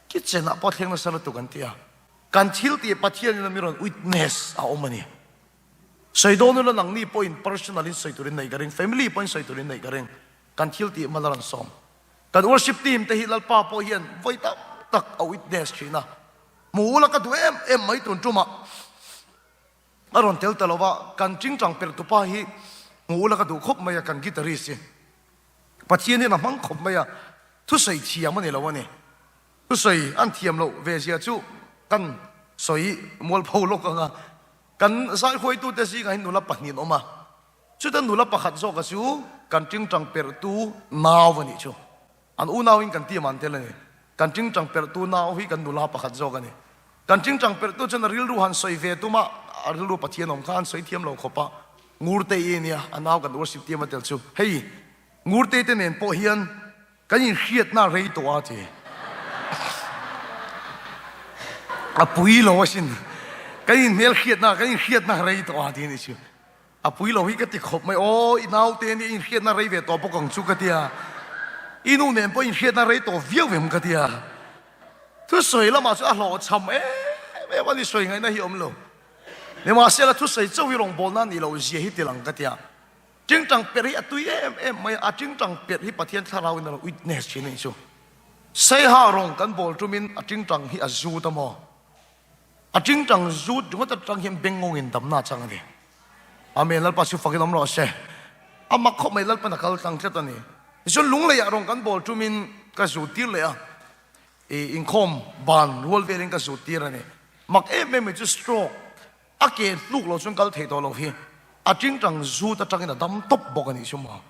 Speaker 1: Kitchen ah pawh a thleng nasa lutuk an ti a. Kan thil tih Pathian in a mi rawn witness a awm a ni. Sawi dawn ula nangni pawhin personal in sawi turin neih ka ring, family pawhin sawi turin neih ka ring. Kan thil tih hman a rawn sawm. Kan worship team te hi Lalpa pawh hian vawi tam tak a witness thin a. Hmu ula ka duh em em mai tun tumah. A rawn tel ta lo va, kan tingtang perh tupa hi hmu ula ka duh khawp mai a, kan guitarist hi Pathian hian a hmang khawp mai a, thusawi thiam a ni lo a ni. Thusawi an thiam loh ve zia chu kan sawi mualpho lawk ang a, kan zaihuaitute zingah hian nula pahnih an awm a, chuta nula pakhat zawka chu kan tingtang perhtu nau a nih chu. An unauin kan ti man tel a ni. Kan tingtang perhtu nau hi kan nula pakhat zawk a ni. Kan tingtang perhtu chuan a rilru han sawi ve tum a, a rilru Pathian awm kha an sawi thiam lo khawp a, Ngurtei nia a nau kan worship tiam a tel chu. Hei, Ngurtei te nen pawh hian kan inhriatna a rei tawh a ti. A pui lo asin. Kan inhmelhriatna, kan inhriatna rei tawh a ti a nih chu. A pui lo hi ka ti khawp mai. Aw, i naute nia inhriatna rei ve tawh bawk ang chu ka ti a. I nu nen pawh inhriatna rei tawh viau em ka ti a. Thusawi lamah chu a hlawhchham em em a ni, sawi ngaihna hi awm lo. Nimahsela thusawi chauh hi rawngbawlna a nih loh zia hi ti lang ka ti a. Tingtang perh hi a tui em em mai a, a tingtang perh hi Pathian thlarau in a lo witness thin a nih chu. Saiha rawng kan bawl tumin a tingtang hi a zut a maw? A tingtang zut ringawt atang hian bengngawngin damna a chang a ni. Amen, Lalpa chu fakin awm rawh se. A mak khawp mai Lalpan a kal tlang tlat a ni. Tichuan lungleiah rawng kan bawl tumin ka zut tir leh a, i inkhawm ban rual velin ka zut tir a ni. Mak em em mai chu stroke a ke hnuk lo chuan kal thei tawh lo hi a tingtang zut atangin a dam tawp bawk a nih chu maw.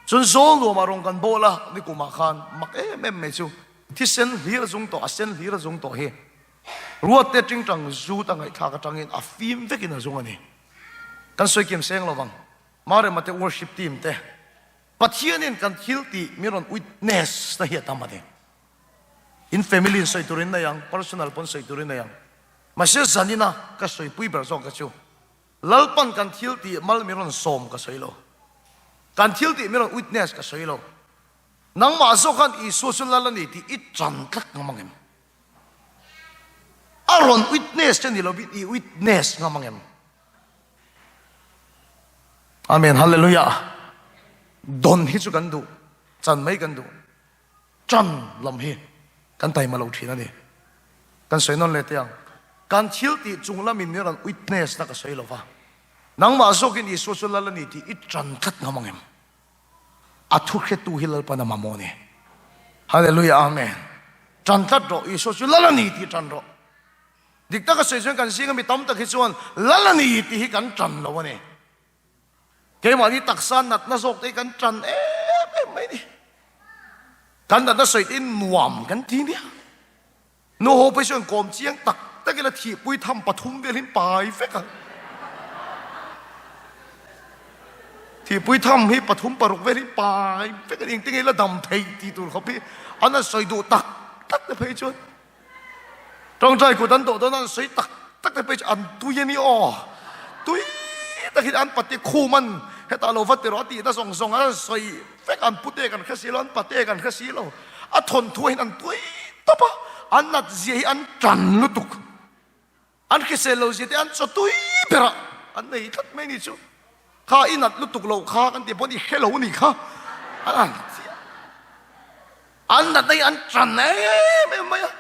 Speaker 1: Chuan zawl nuamah rawn kan bawl a, nikumah khan mak em em mai chu thisen hlir a zung tawh, a sen hlir a zung tawh hi Ruatte tingtang zut a ngaihthlak atangin a fim vekin a zung a ni. Kan sawi kim seng lovang. Marema te worship team te Pathianin kan thil tih min rawn witness na hi a tam a ni. In family in sawi turin nei ang, personal pawn sawi turin nei ang. Mahse zanina ka sawipui ber zawk ka chu Lalpan kan thil tih mal min rawn sawm ka sawi lo. Kan thil tih min rawn witness ka sawi lo. Nangmah zawk khan Isua chu Lal a ni tih i tan tlat ngam ang em? A rawn witness che ni lovin i witness ngam ang em? Amen Hallelujah. Don hi chu kan duh, chan mai kan duh. Ṭan lam hi kan taima lo ṭhin a ni. Kan sawi nawn leh teh ang. Kan thil tih chung lamin min rawn witness na ka sawi lo va. Nangmah zawkin Isua chu Lal a ni tih i ṭan tlat ngam ang em? A thu hretu hi Lalpan a mamawh a ni. Hallelujah Amen. Ṭan tlat rawh, Isua chu Lal a ni tih ṭan rawh. Dik taka sawi chuan kan zinga mi tam tak hi chuan Lal a ni tih hi kan ṭan lo a ni. Keimahni taksa natna zawk te hi kan tan em em mai ni. Kan natna sawi te nuam kan ti nia. Nu ho phei chuan kawm chiang tak tak ila thihpui tham pathum vel hi pai vek ang. Thihpui tham hi pathum paruk vel hi pai vek a ni. Engtin nge ila dam thei tih tur khawp hi an han sawi duh tak tak te phei chuan. Tawngtai kut an dawh dawn a an sawi tak tak te pawh hi chu an tui a ni aw. Tui takin an pate khum an hetah lo va ti rawh a tihna zawng zawng an sawi vek an pute kan hre si lo an pate kan hre si lo. A thawnthu ah hian an tui tawp a, an nat zia hi an tan lutuk. An hrisel lo zia te an chaw tui berah an nei tlat mai ni chu. Kha i nat lutuk loh kha kan tih pawn i hre lo ni kha an han ti a. An natna hi an tan em em mai a.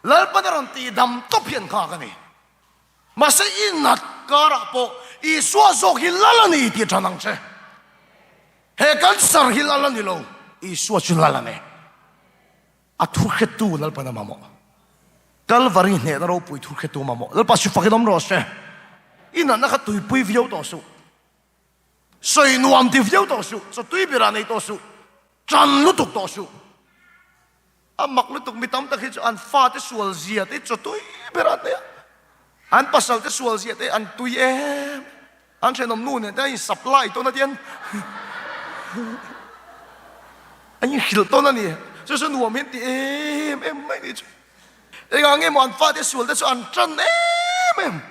Speaker 1: Lalpan a rawn tih dam tawp hi an nghak a ni. Mahse i nat karah pawh Isua zawk hi lal a ni tih tan ang che. He cancer hi lal a ni lo, Isua chu lal a ni. A thu hretu Lalpan a mamawh. Kalvari hnehna ropui thu hretu mamawh. Lalpa chu fakin awm rawh se. I natna kha tuipui viau tawh suh. Sawi nuam ti viau tawh suh. Chaw tui berah nei tawh suh. Ṭan lutuk tawh suh. A mak lutuk mi tam tak hi chu an fate sual zia te chaw tui berah an nei a. An pasal te sual zia te an tui em. An thenawm nu nen te an in supply tawn a tian an in hrilh tawn a ni. Chu chu nuam hian ti em em mai ni chu. Engah nge maw an fate sual te chu an tan em em.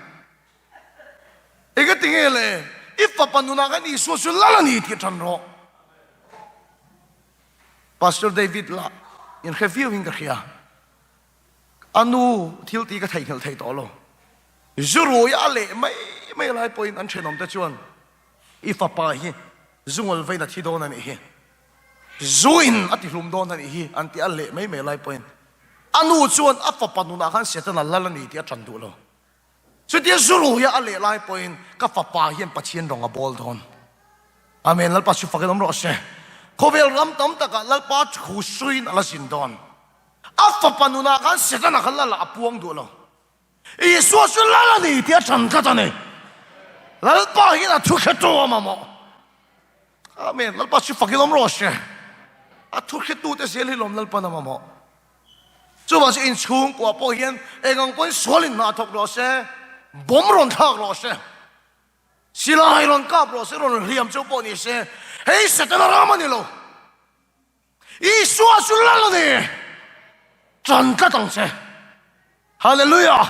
Speaker 1: Engati nge le i fapa nunah khan Isua chu lal a ni tih tan rawh. Pastor David lah inhre viau in ka hria. A nu thil tih ka theihnghilh thei tawh lo. Zu rui a leh mai mai lai pawhin an thenawm te chuan i fapa hi zu ngawl vein a thi dawn a nih hi, zu in a ti hlum dawn a nih hi an ti a leh mai mai lai pawhin a nu chuan a fapa nunah khan Setana lal a ni tih a tan duh lo. Chutia zu ruia a leh lai pawhin ka fapa hian Pathian rawng a bawl dawn. Amen. Lalpa chu fakin awm rawh se. Khawvel ram tam takah Lalpa thu suiin a la zin dawn. A fapa nunah khan Setana kha lal ah a puang duh lo. Isua chu lal a ni tih a tan tlat a ni. Lalpa hian a thu hretu a mamawh. Amen. Lalpa chu fakin awm rawh se. A thu hretute zel hi lawm Lalpan a mamawh. Chuvang chu inchhungkua pawh hian eng ang pawhin sual in hna thawk rawh se, bomb rawn thlak rawh se, silai rawn kap rawh se, rawn hliam chu pawh ni se, hei Setana ram a ni lo. Isua chu lal a ni. Tan tlat ang che. Hallelujah!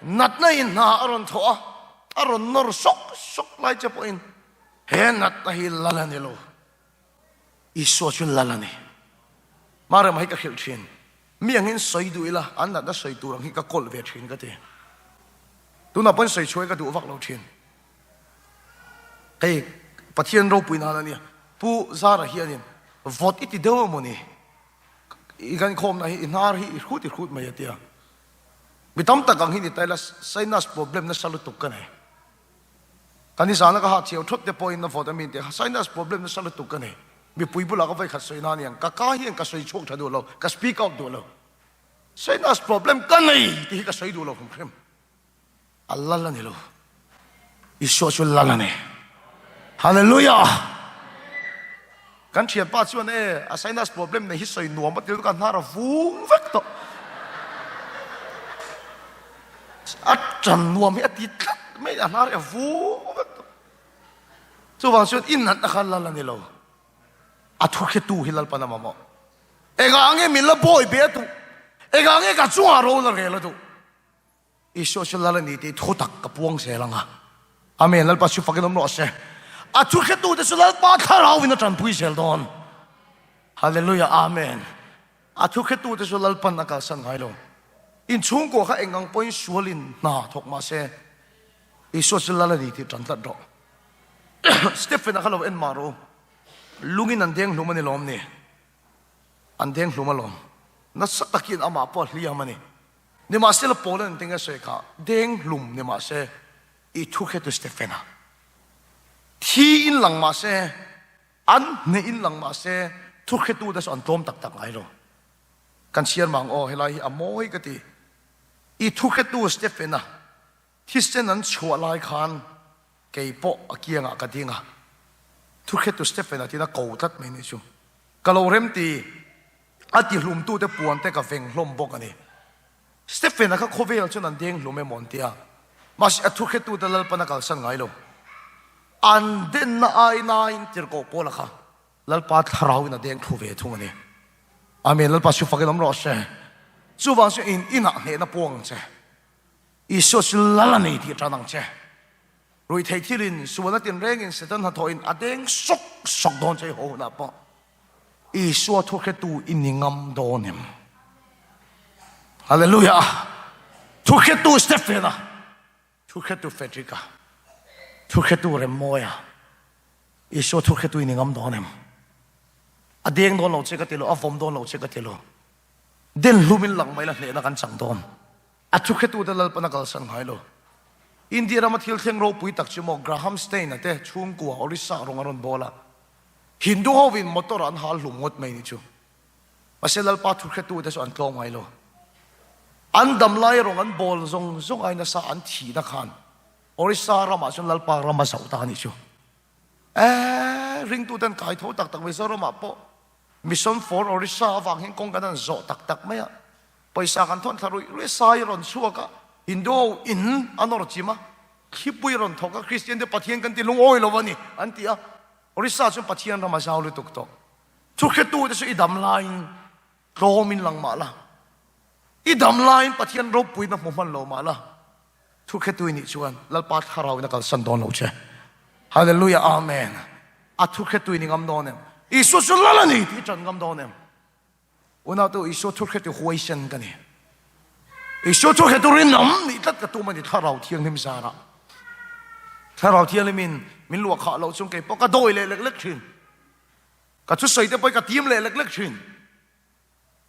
Speaker 1: Natna in hna a rawn thawh a, a rawn nawr sawk sawk lai che pawhin he natna hi lal a ni lo. Isua chu lal a ni. Marema hi ka hrilh thin. Mi angin sawi duh ila, an natna sawi tur ang hi ka kawlh ve thin ka ti. Tunah pawhin sawi chhuai ka duh vak lo thin. Hei Pathian ropui nan a nia. Pu Zara hianin vawt i ti deuh emaw ni? I kan khawmna hi i hnar hi i hrut i hrut mai a tia. Mi tam tak ang hi ni ta ila sinus problem nasa lutuk ka nei. Ka nizana ka hah chhiau thawt te pawhin a vawt a mi inti a, sinus problem nasa lutuk ka nei. Mipui bulah ka vawikhat sawi na aniang, ka ka hian ka sawi chhuak tha duh lo, ka speak out duh lo. Sinus problem ka nei tih hi ka sawi duh lo hrim hrim. A lal a ni lo. Isua chu lal a ni. Hallelujah! Kan thianpa chuan e, a sinus problem nei hi sawi nuam a ti lutuk a, hnar a vung vek tawh. A tan nuam hi a ti tlat mai a, hnar hi a vung vek tawh. Chuvang chuan i natna kha lal a ni lo. A thuhretu hi Lalpan a mamawh. Engah nge min la bawi be a duh? Engah nge ka chungah ro la rel a duh? Isua chu lal a ni tih thu tak ka puang zel ang a. Amen. Lalpa chu fakin awm rawh se. A thu hretute chu Lalpa thlarauin a tanpui zel dawn. Hallelujah. Amen. A thu hretute chu Lalpan a kalsan ngai lo. Inchhungkua kha eng ang pawhin sualin hna thawk mah se, Isua chu lal a ni tih tan tlat rawh. Stephen-a kha lo en mah rawh u. Lungin an deng hlum a ni lawm ni? An deng hlum alawm. Nasa takin amah pawh a hliam a ni. Nimahsela Paul-a engtin nge sawi kha? Deng hlum ni mahse i thu hretu Stephen-a thi in lang mahse, an hneh in lang mahse thu hretute chu an tlawm tak tak ngai lo. Kan chhiar mang aw, helai hi a mawi ka ti. I thu hretu Stephen-a thisen an chhuah lai khan kei pawh a kiangah ka ding a, thu hretu Stephen-a tiin a ko tlat mai ni chu. Ka lo rem ti. A tihlumtute puante ka veng hlawm bawk a ni. Stephen-a kha khawvel chuan an deng hlum emaw an ti a, mahse a thuhretute Lalpan a kalsan ngai lo. An denna ainain tirhkoh Paula kha Lalpa thlarauin a deng thlu ve thung a ni. Amen. Lalpa chu fakin awm rawh se. Chuvang chu in inah hnehna puang ang che. Isua chu lal a nei tih tan ang che. Ruihtheih thilin sualna tinrengin Satan hnathawhin a deng sawk sawk dawn che i haw hunah pawh. Isua thuhretu i ni ngam dawn em? Hallelujah! Thuhretu Stephena, thuhretu Fredricka, thuhretu Remmawia, Isua thuhretu i ni ngam dawn em? A deng dawn lo che ka ti lo, a vawm dawn lo che ka ti lo. Den hlumin lang mai la hnehna kan chang dawn. A thuhretute Lalpan a kalsan ngai lo. India rama thil thleng ropui tak chu maw Graham Staine-a te chhungkua Orissa rawng a rawn bawl a. Hindu hovin motor an hal hlum ngawt mai ni chu. Mahse Lalpa thuhretute chu an tlawm ngai lo. An dam lai rawng an bawl zawng zawng ai nasa an thihna khan Orissa ramah chuan Lalpa ram a zauh ta a nih chu. Eeh ringtuten kai tho tak tak Mizoramah pawh Mission for Orissa avang hian kawng kan han zawh tak tak mai a. Pawisa kan thawn thla ruih ruih a, sai a rawn chhuak a, Hindu ho in a nawr chim a, thlipui a rawn thawk a, Kristian te Pathian kan ti lungawi lo a ni an ti a. Orissa chuan Pathian ram a zau lutuk tawh. Thuhretu te chu i dam laiin tlawmin lang mah la, i dam laiin Pathian ropuina hmu hman lo mah la, thuhretu i nih chuan Lalpa thlarauin a kalsan dawn lo che. Hallelujah Amen. A thuhretu i ni ngam dawn em? Isua chu lal a ni tih i ṭan ngam dawn em? Unautu Isua thuhretu huaisen ka ni. Isua thuhretu rinawm nih tlat ka tum a ni Thlarau Thianghlim zarah. Thlarau Thianghlimin min luah khah loh chung kei pawh ka dawi leh lek lek thin. Ka thusawi te pawh hi ka tim leh lek lek thin.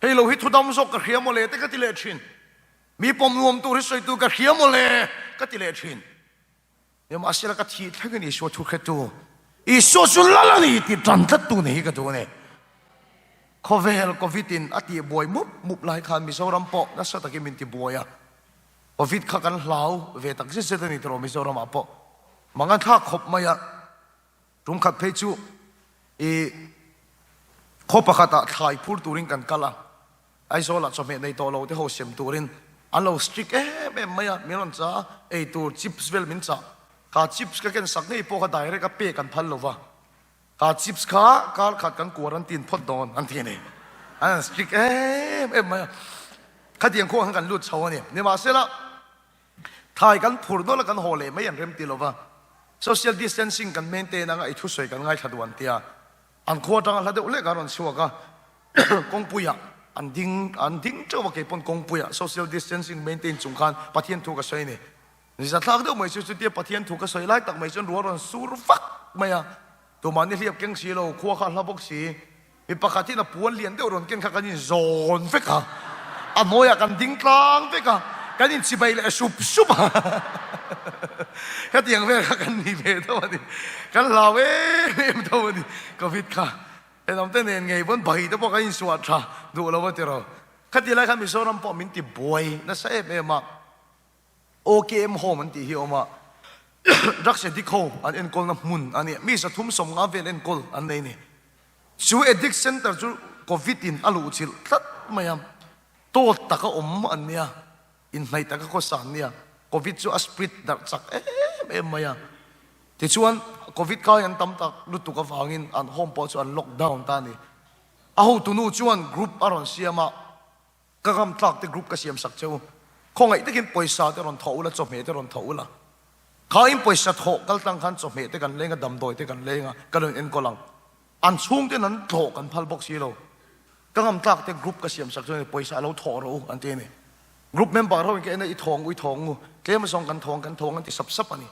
Speaker 1: Hei lo hi thudam zawk ka hria mawle te ka ti leh thin. Mi pawm nuam tur hi sawi tur ka hria mawle ka ti leh thin. Nimahsela ka thih thlengin Isua thu hretu, Isua chu lal a ni tih tan tlattu nei hi ka duh a ni. Khawvel Covid in a tih buai mup mup lai khan Mizoram pawh nasa takin min ti buai a. Covid kha kan hlau ve tak zet zet a ni tawh Mizoram ah pawh. Mangan thlak khawp mai a. Tum khat phei chu i khaw pakhat ah thlai phur turin kan kal a. Aizawlah chawhmeh nei tawh lo te ho sem turin an lo strict em em mai a, min rawn chah a, ei tur chips vel min chah. Kha chips ka ken sak ngei pawh kha direct a pek an phal lo va, kha chips kha kar khat kan quarantine phawt dawn an ti a ni. An han strict em em mai a. Khatiang khuang khan kan lut chho a ni. Nimahsela, thai kan phur nawlh a kan haw leh mai an rem ti lova, social distancing kan maintain anga i thusawi kan ngaithla duh an ti a. An khua atanga hla deuh lek a rawn chhuak a, kawngpuiah an ding an ding teuh a, keipawn kawngpuiah social distancing maintain chung khan Pathian thu ka sawi a ni. Nizathlak deuh mai chu chutia Pathian thu ka sawi lai tak mai chuan ruah rawn sur vak mai a, tumah ni hliap keng si lo, khua kha a hla bawk si. Mi pakhat hian a puan lian deuh rawn ken kha kan inzawn vek a, a hnuaiah kan ding tlang vek a, kan inchibai leh sup sup a, hetiang vel kha kan ni ve tho a ni, kan hlau em em tho a ni Covid kha. Thenawmte nen ngei pawn bai te pawh kan insuah tha duh lo a ti ro. Khati lai khan Mizoram pawh min ti buai nasa em em a. OKM Home an tih hi a awm a, drugs addict ho an enkawlna hmun a ni. Mi 350 vel enkawl an nei a ni. Chu addict center chu Covid in a luh chilh tlat mai a, tawt taka awm an nia, inhnaih taka khawsa an nia. Covid chu a spread darh chak em em mai a. Tichuan Covid kai an tam tak lutuk avangin an home pawh chu an lockdown ta a ni. A hotunu chuan group a rawn siam a. Ka ngam tlak te group ka siam sak che u. Khawngaih takin pawisa te rawn thawh ula, chawhmeh te rawn thawh ula. Kha in pawisa thawh kal tlang khan chawhmeh te kan leng a, damdawi te kan leng a, ka rawn enkawl ang. An chhung ten an tlawh kan phal bawk si lo. Ka ngam tlak te group ka siam sak chuan pawisa a lo thawh rawh u an ti a ni. Group member ho in ka en a, i thawng u, i thawng u, tlem azawng kan thawng kan thawng an ti sap sap a ni.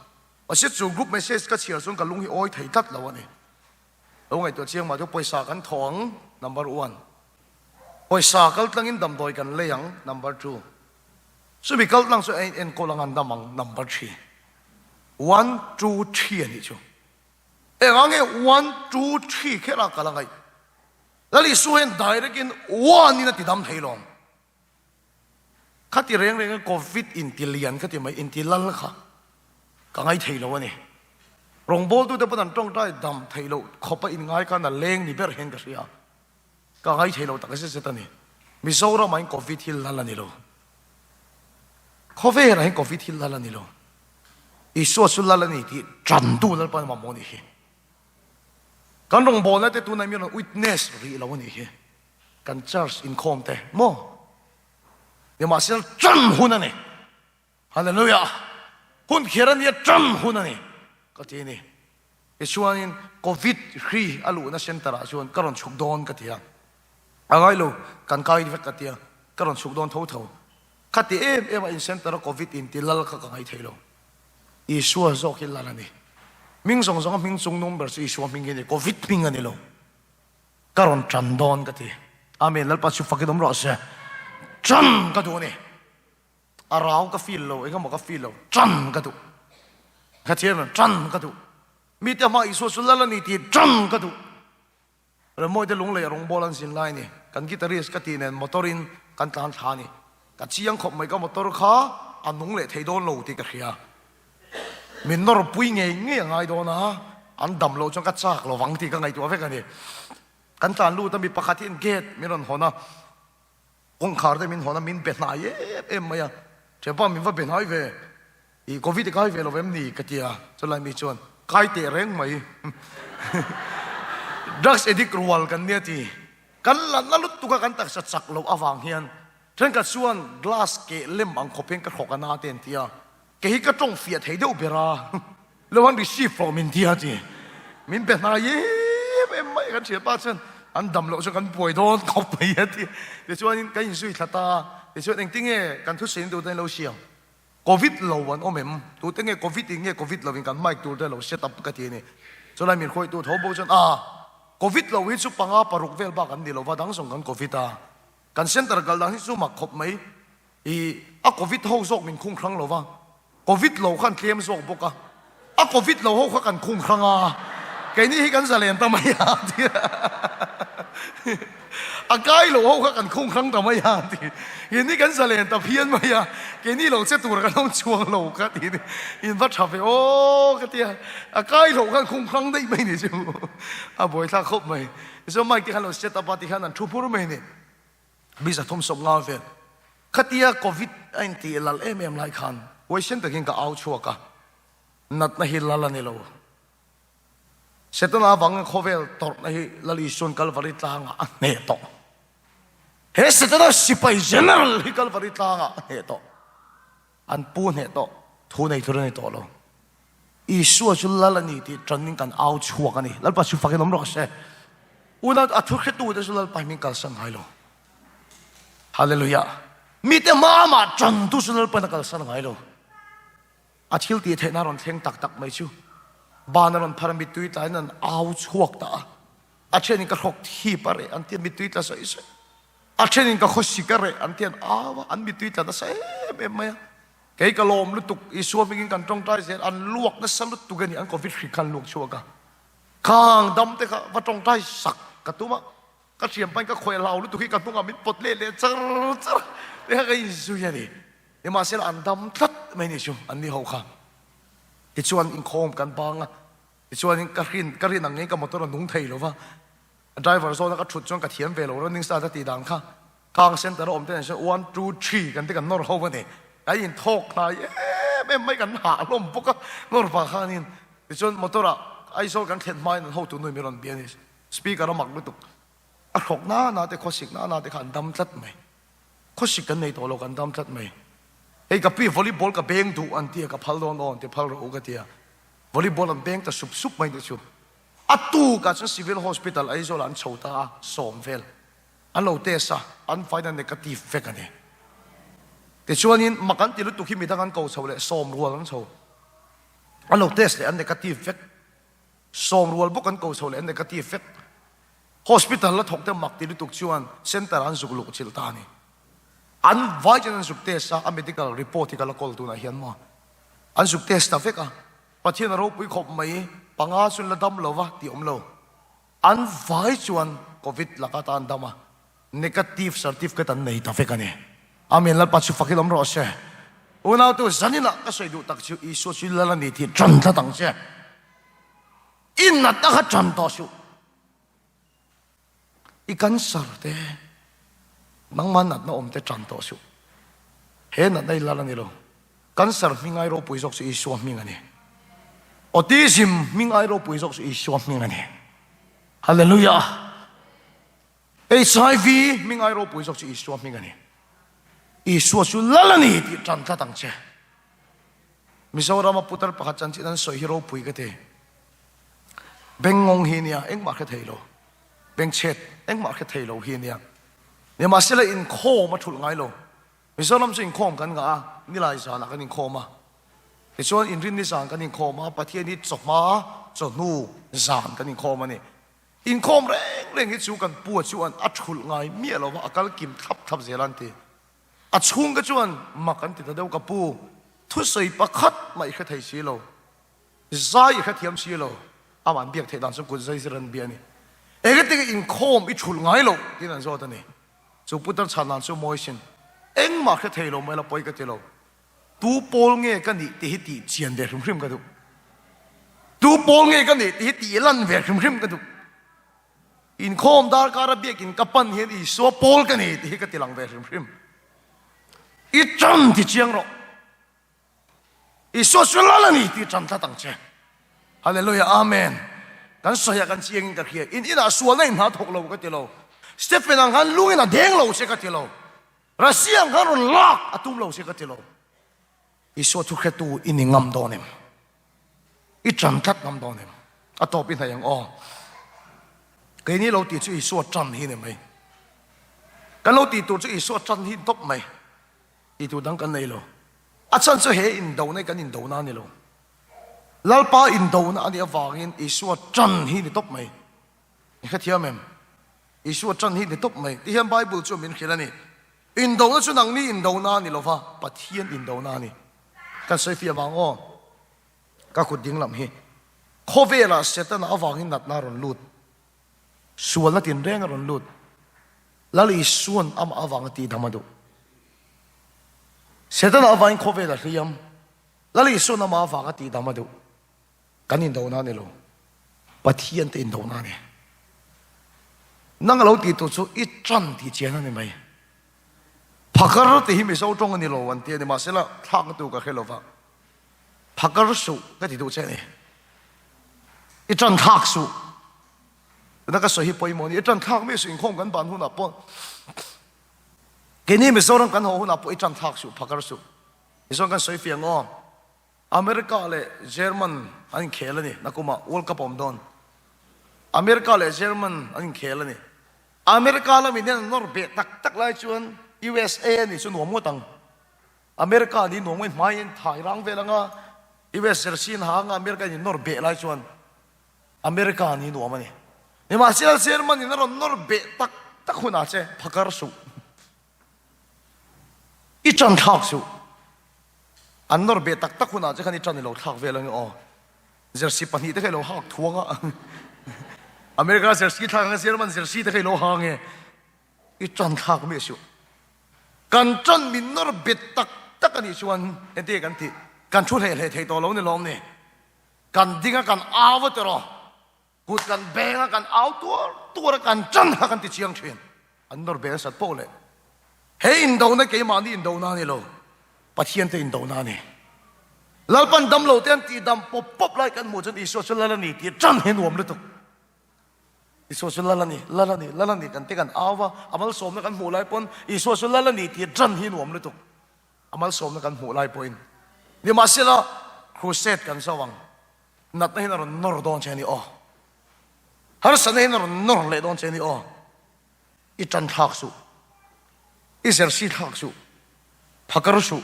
Speaker 1: Mahse chu group message ka chhiar chuan ka lung hi awi thei tlat lo a ni. Lo ngaihtuah chiang mah chu pawisa kan thawh ang, number one. Pawisa kal tlangin damdawi kan lei ang, number two. Chumi kal tlang chu a in enkawl ang an dam ang, number three. One, two, three a nih chu. Engah nge one, two, three kher a kal a ngaih? Lal Isua hian direct in one in a ti dam thei lawm. Khati reng reng a Covid inti lian kha ti mai, inti lal kha ka ngai thei lo a ni. Rawngbawltute pawn an tawngtai dam theih loh khawpa inngai khan a leng ni ber hian ka hria. Ka ngai thei lo tak zet zet a ni. Mizoramah hian Covid hi lal a ni lo. Khawvelah hian Covid hi lal a ni lo. Isua chu lal a ni tih tantu Lalpa mamawh a nih hi. Kan rawngbawlna te tunah hian rawn witness rih lo a nih hi. Kan church inkhawm te maw? Nimahsela tan hun a ni. Hallelujah! Hun kher a nia tan hun a ni ka ti a ni. Tichuanin Covid hri a luhna center ah chuan ka rawn chhuk dawn ka ti a. A ngai lo, kan kai vek ka ti a, ka rawn chhuk dawn tho tho. Khati em em a in center a Covid in ti lal kha ka ngai thei lo. Isua zawk hi lal a ni. Hming zawng zawng a hming chung nung ber chu Isua hming hi a ni, Covid hming a ni lo. Ka rawn tan dawn ka ti. Amen, Lalpa chu fakin awm rawh se. Tan ka duh a ni. A rau ka feel lo, engemaw ka feel lo, tan ka duh. Ka thiam em? Tan ka duh. Mite hma Isua chu lal a ni tih tan ka duh. Remawite lunglei a rawngbawl an zin lai a ni. Kan guitarist ka tih nen motor in kan tlan thla a ni. Ka chiang khawp mai ka motor kha a nung leh thei dawn lo tih ka hria. Min nawr pui ngei ngei a ngai dawn a, an dam loh chuan ka chak lo vang tih ka ngaihtuah vek a ni. Kan tlan lut a, mi pakhat hian gate min rawn hawn a, kawngkhar te min hawn a, min be hnai em em mai a, Thianpa min va be hnai ve, i Covid i kai ve lo em ni? ka ti a, chulai mi chuan kai teh reng mai, drugs addict rual kan nia ti, kan la na lutuk a kan taksa chak loh avang hian thenkhat chuan glass keh lem ang khawp hian ka hrawk a na te an ti a, Kei hi ka tawng fiah thei deuh ber a, lo han receive rawh min ti a ti. Min pe hnai em em mai kan thianpa chuan an dam loh chuan kan buai dawn khawp mai a ti. Tichuanin kan inzui thla ta a, tichuan engtinge kan thusawi tute an lo siam? Covid lo an awm em? Tute nge Covid in nge Covid lovin kan mic tur te lo set up ka ti a ni. Chulai min hruaitu tho bawk chuan a, Covid lo hi chu panga paruk vel bak an ni lo va, dang zawng kan Covid a. Kan center kal dan hi chu mak khawp mai. I a covid ho zawk min khung hrang lo va, covid lo khan tlem zawk bawk a, a covid lo ho kha kan khung hrang a, keini hi kan zalen ta mai a ti a kai lo ho kha kan khung hrang ta mai a ti keini kan zalen ta phian mai a, keini lo che tur kan awm chuang lo ka ti ni, in va tha ve aw ka ti a, a kai lo khan khung hrang daih mai ni chu a buaithlak khawp mai, tichuan mic te khan lo set up a tikhan an thu phur mai ni. Visa 35 vel. Khatia Covid a intih lal em em lai khan huaisen takin ka au chhuak a, natna hi lal a ni lo. Setana avangin khawvel tawrhna hi Lal Isuan Kalvari tlangah a hneh tawh. He Setana sipai general hi Kalvari tlangah a hneh tawh. An pu hneh tawh. Thu nei tur a ni tawh lo. Isua chu lal a ni tih tanin kan au chhuak a ni. Lalpa chu fakin awm rawh se. Unau a thu hretute chu Lalpa hi min kalsan ngai lo. Hallelujah. Mite hma amah tantu chu Lalpain a kalsan ngai lo. A thil tih theihna a rawn thleng tak tak mai chu ban a rawn phar a, mittui tlain an au chhuak ta a. A thenin ka hrawk thip a reh an ti a, mittui tla sawi sawi. A thenin ka khawsik a reh an ti an au a, an mittui tla nasa em em mai a. Kei ka lawm lutuk, Isua hmingin kan tawngtai zel, an luak nasa lutuk a ni, an covid hri kha an luak chhuak a. Khang dam te kha va tawngtai sak ka tum a, ka thianpain ka khawi a hlau lutuk hi ka hnungah min pawt leh leh char char te kha ka inzui a ni. Nimahsela an dam tlat mai ni chu an ni ho kha. Tichuan inkhawm kan bang a, tichuanin ka rin ka rin ang ngei ka motor a nung thei lo va, driver zawna ka thut chuan ka thiam ve lo running start a tih dan kha Kang center a awm te nen chuan one two three kan ti kan nawr ho a ni. Kan inthawk hnai em em mai kan hah hlawm bawk a nawr vang khanin tichuan motor ah Aizawl kan thlen hmain an hotu nui min rawn bia a ni. Speaker a mak lutuk. A hrawk na na te khawsik na na te kha an dam tlat mai. Khawsik kan nei tawh lo kan dam tlat mai. Hei ka pi volleyball ka beng duh an tia ka phal dawn aw an ti phal rawh u ka tia. Volleyball an beng ta sup sup mai te chu. A tukah chuan Civil Hospital Aizawl ah an chho ta a sawm vel. An lo test a, an faina negative vek a ni. Tichuanin mak an ti lutuk hi midang an ko chho leh sawm rual an chho. An lo test leh an negative vek. Sawm rual bawk an ko chho leh an negative vek. Hospital la thawk te mak ti lutuk chuan center ah an zuk luh chilh ta a ni. An vai chuan an zuk test a, a medical report hi ka la kawl tunah hian maw. An zuk test ta vek a, Pathian a ropui khawp mai, panga chu an la dam lo va tih awm lo. An vai chuan Covid laka ta an dam a, negative certificate an nei ta vek a ni. Amen Lalpa chu fakin awm rawh se. Unautu zaninah ka sawi duh tak chu Isua chu Lal a ni tih ṭan tlat ang che. I natna kha ṭan tawh suh. I cancer te, nangmah natna awm te ṭan tawh suh. He natna i lal a ni lo. Cancer hming ai ropui zawk chu Isua hming a ni. Autism hming ai ropui zawk chu Isua hming a ni. Hallelujah! HIV hming ai ropui zawk chu Isua hming a ni. Isua chu lal a ni tih ṭan tlat ang che. Mizorama putar pakhat chanchin an sawi hi ropui ka ti. Bengngawng hi nia engmah hre thei lo. Bengchhet engmah hre thei lo hi nia. Nimahsela inkhawm a thulh ngai lo. Mizoram chu inkhawm kan ngah a, nilai zanah kan inkhawm a. Tichuan inrinni zan kan inkhawm a, Pathian hi chawhma, chawhnu zan kan inkhawm a ni. Inkhawm reng reng hi chu kan pu a chuan a thulh ngai miah lo va, a kal kim thlap thlap zel a an ti. A chhungte chuan mak an ti ta deuh, ka pu, thusawi pakhat mah i hre thei si lo. Zai i hrethiam si lo, amah an biak theih dan chu kut zai zir an bia a ni. Engati inkhawm i thulh ngai lo tiin an zawt a ni. Chu putar chhan dan chu mawi sin. Engmah hre thei lo mai la pawi ka ti lo. Tu pawl nge ka nih tih hi tih chian ve hrim hrim ka duh. Tu pawl nge ka nih tih hi tih lan ve hrim hrim ka duh. Inkhawm darkar a biakin ka pan hian Isua pawl ka ni tih hi ka ti lang ve hrim hrim. I ṭan ti chiang rawh. Isua chu lal a ni tih ṭan tlat ang che. Hallelujah, Amen. Kan sawi ah kan chiang in ka hria. In inah sualna in hna thawk lo ka ti lo. Stephen ang khan lungin a deng lo che ka ti lo. Russia ang khan rawn lak a tum lo che ka ti lo. Isua thu hretu i ni ngam dawn em? I ṭan tlat ngam dawn em? A tawp i hnaih ang aw. Keini lo tih chu Isua ṭan hi ni mai. Kan lo tih tur chu Isua ṭan hi ni tawp mai. Tih tur dang kan nei lo. A chhan chu he indona hi kan indona a ni lo. Lalpa indona a nih avangin Isua ṭan hi ni tawp mai. I hrethiam em? Isua ṭan hi ni tawp mai. Ti hian Bible chu min hrilh a ni. Indona chu nangni indona a ni lo va, Pathian indona a ni. Kan sawi fiah vang aw. Ka kut ding lam hi. Khawvelah Setana avangin natna a rawn lut. Sualna tinreng a rawn lut. Lal Isua'n amah avanga tihdam a duh. Setana avangin khawvel a hliam. Lal Isua'n amah avanga tihdam a duh. Kan indona a ni lo. Pathian te indona a ni. Nang a lo tih tur chu i ṭan tih chian a ni mai. Phakar tih hi Mizo ṭawng a ni lo an ti a ni. Mahsela thlakna tur ka hre lo va. Phakar suh ka ti duh che a ni. I ṭan thlak suh. Tuna ka sawi hi pawimawh a ni. I ṭan thlak mi suh inkhawm kan ban hunah pawh. Keini Mizoram kan haw hunah pawh i ṭan thlak suh, phakar suh. Tichuan kan sawi fiah ang aw. America leh German an inkhel a ni, nakumah World Cup a awm dawn. America leh German an inkhel a ni. America lamin hian an nawr beh tak tak lai chuan USA a nih chu nuam ngawt ang. America nih nuam ngawt hmaiin thai rang vel anga US jersey an ha anga America in nawr beh lai chuan America nih nuam a ni. Nimahsela German in a rawn nawr beh tak tak hunah che phakar suh. I ṭan thlak suh. An nawr beh tak tak hunah che khan i ṭan i lo thlak vel ange aw. Jersey pahnihte kha i lo hak thuang a. America jersey thlak anga German jersey te kha i lo ha ange. I ṭan thlak miah suh. Kan ṭan min nawr bet tak tak a nih chuan engtin nge kan tih? Kan thu hleh hleh thei tawh lo ni lawm ni? Kan ding a kan au a tiraw? Kut kan beng a, kan au tuar tuar a, kan ṭan kha kan ti chiang ṭhin. An nawr bel sat poh leh he indona keimahni indona a ni lo, Pathian te indona a ni. Lalpan damlo te an tihdam pawp pawp lai kan hmuh chuan Isua chu lal a ni tih ṭan hi nuam lutuk. Isua chu lal a ni, lal a ni, lal a ni kan te kan au va, a malsawmna kan hmuh lai pawn Isua chu lal a ni tih ṭan hi nuam lutuk. A malsawmna kan hmuh lai pawhin nimahsela crusade kan zo ang. Natna hian a rawn nawr dawn che a ni aw. Harsatna hian a rawn nawr leh dawn che a ni aw. I tan thlak suh. I jersey thlak suh. Phakar suh.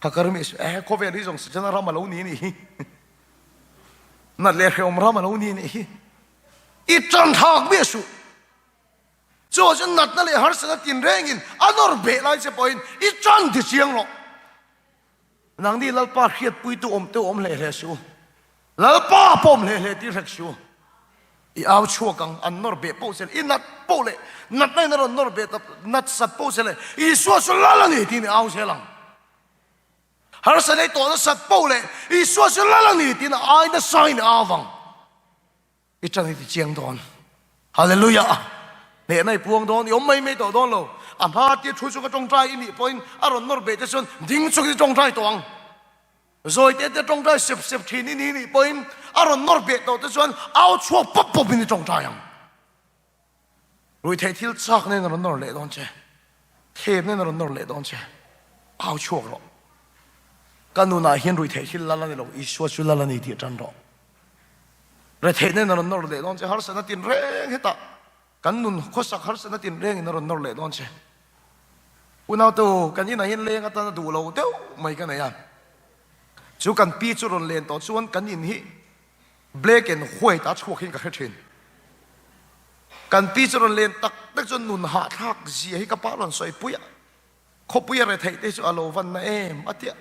Speaker 1: Phakar mi suh. Eh, khawvel hi zawng Setana ram a lo ni nih hi. Nat leh hrehawm ram a lo ni nih hi. I tan thlak miah suh. Chu chu natna leh harsatna tinrengin a nawr beh lai che pawhin i tan ti chiang rawh. Nangni Lalpa hriatpuitu awm te awm hle hle suh u. Lalpa pawh awm hle hle tir hlek suh u. I au chhuak ang, an nawr beh poh che leh, i nat poh leh, natna in a rawn nawr beh ta, nat sat poh che leh, Isua chu lal a ni tiin i au zel ang. Harsa nei tawh nasat poh leh, Isua chu lal a ni tiin a ai nasa in i au ang. I ṭan i ti chiang dawn. Hallelujah! Hnehna i puang dawn, i awm mai mai tawh dawn lo. A hma tia thu chu ka ṭawngṭai i nih pawhin a rawn nawr beh te chuan ding chungin i ṭawngṭai tawh ang. Zawi te te ṭawngṭai sep sep ṭhin i nih nih pawhin a rawn nawr beh tawh te chuan au chhuak pawp pawpin i ṭawngṭai ang. Ruihtheih thil chak nen a rawn nawr leh dawn che. Thlem nen a rawn nawr leh dawn che. Au chhuak rawh. Ka nunah hian ruihtheih thil lal a ni lo, Isua chu lal a ni tih ṭan rawh. Retheih nen a rawn nawr leh dawn che, harsatna tinreng hetah kan nun khawsak harsatna tinrengin a rawn nawr leh dawn che. Unautu, kan inah hian leng atana duh lo deuh mai ka nei a. Chu kan pi chu rawn len tawh chuan kan in hi black and white a chhuak hian ka hre thin. Kan pi chu rawn len tak tak chuan nun hahthlak zia hi ka pa rawn sawi pui a. Khawpui a retheih te chu a lo van na em a tia.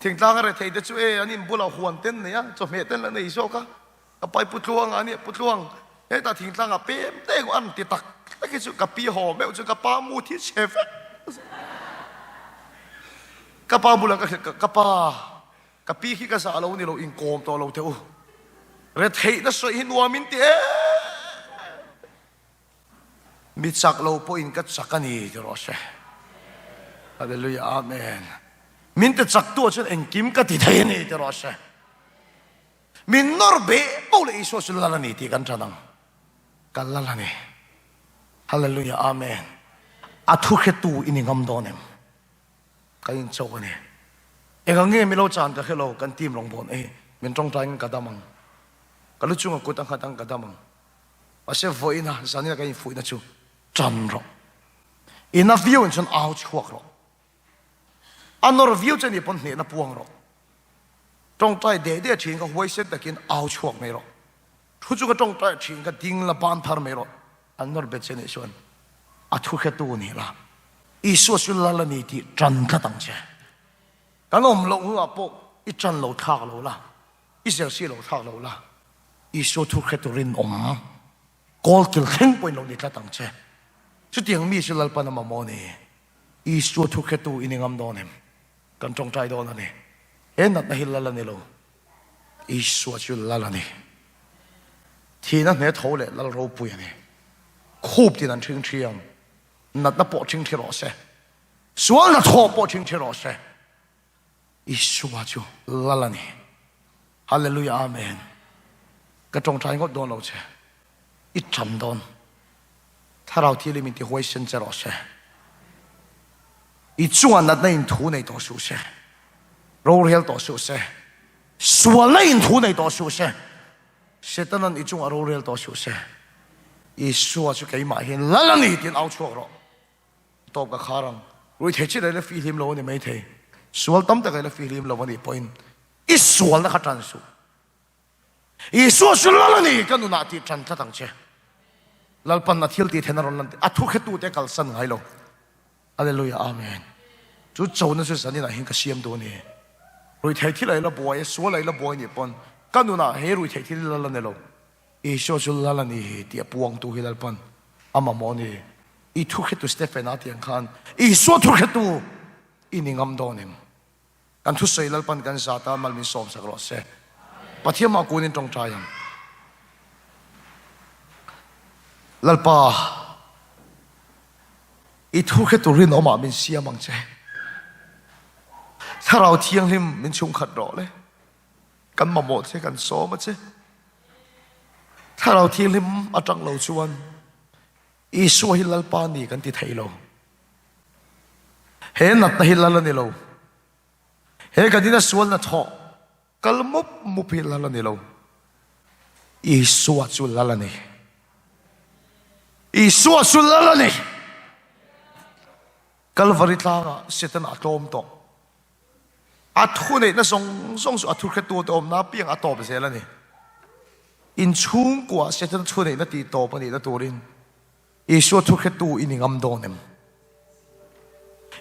Speaker 1: Thingtlang a retheih te chu e an in bulah huan ten nei a, chawhmeh ten la nei zawk a. Ka pai Pu Tluang a nia, Pu Tluang, hetah thingtlang ah pem te emaw an ti tak tak hi chu ka pi haw meuh chu ka pa mu thi chhe vek. Ka pa bulah ka hrilh ka pa, ka pi khi ka zah lo ni lo inkawm tawh lo teh u. Retheihna sawi hi nuam in ti em. Mi chak lo pawhin ka chak a ni ti rawh se. Hallelujah Amen. Min ti chak tu ah chuan engkim ka ti thei a ni ti rawh se. Min nawr beh poh leh Isua chu lal a ni tih kan ṭan ang. Ka lal a ni. Hallelujah Amen. A thu hretu i ni ngam dawn em? Kan inchawk a ni. Eng nge mi lo chan ka hre lo kan team rawngbawlna hi min ṭawngṭai in ka dam ang. Ka lu chunga kut a nghat ang ka dam ang. Mahse vawiina zanina kan infuihna chu ṭan rawh. Ina viau in chuan au chhuak rawh. A nawr viau che nih pawn hnehna puang rawh. Ṭawngṭai deh deh ṭhin kha huaisen takin au chhuak mai rawh. Thu chu ka ṭawngṭai ṭhin kha ding la ban thar mai rawh. An nawr bet che nih chuan a thu hretu ni la. Isua chu lal a ni tih ṭan tlat ang che. Kan awm loh hnuah pawh i ṭan lo thlak lo la. I zir si lo thlak lo la, Isua thu hre turin awm kawl kil thleng pawhin lo ni tlat ang che. Chutiang mi chu Lalpan a mamawh a ni. Isua thu hretu i ni ngam dawn em? Kan tawngtai dawn a ni. He natna hi lal a ni lo. Isua chu lal a ni. Thihna hne tho leh lal ropui a ni. Khup tin an ṭhing ṭhi ang. Natna pawh ṭhing ṭhi rawh se. Sual hnathawh pawh ṭhing ṭhi rawh se. Isua chu lal a ni. Hallelujah Amen. Ka tawngtai ngawt dawn lo che. I ṭam dawn. Thlarau Thianghlim in ti huaisen che rawh se. I chungah natna in thu nei tawh suh se, rorel tawh suh se, sualna in thu nei tawh suh se, Setanan i chungah rorel tawh suh se, Isua chu keimah hian lal a ni tiin au chhuak rawh. Tawp ka khar ang. Ruithei chin a ila fihlim lo a ni maithei. Sual tam tak a ila fihlim lo a nih pawhin i sualna kha tan suh. Isua chu lal a ni ka nunah tih tan tlat ang che. Lalpan a thil tih then a rawn lan a thu hretute kalsan ngai lo. Alleluia Amen. Chu chona chu zaninah hian ka siam duh a ni. Ruithei thil a ila buai a, sual a ila buai nih pawn ka nunah he ruithei thil hi lal a ni lo. Isua chu lal a ni hi tih a puangtu hi Lalpan a mamawh a ni. I thu hretu Stephen-a tih ang khan Isua thu hretu i ni ngam dawn em? Kan thusawi Lalpan kan zat a, mal min sawmsak rawh se. Pathian mah kunin tawngtai ang. Lalpa, i thu hretu rinawmah min siam ang che. Thlarau Thianghlim min chhungkhat rawh le. Kan mamawh che, kan sawm a che. Thlarau Thianghlim atang lo chuan Isua hi Lalpa ni kan ti thei lo. He natna hi lal a ni lo. He kan ina sualna thawh kal mup mup hi lal a ni lo. Isua chu lal a ni. Isua chu lal a ni. Kalvari tlangah Satan a tlawm tawh. A thu neihna zawng zawng chu a thu hretu te awmna apiang a tawp zel a ni. Inchhungkua Satan thu neihna tih tawp a nihna turin Isua thu hretu i ni ngam dawn em?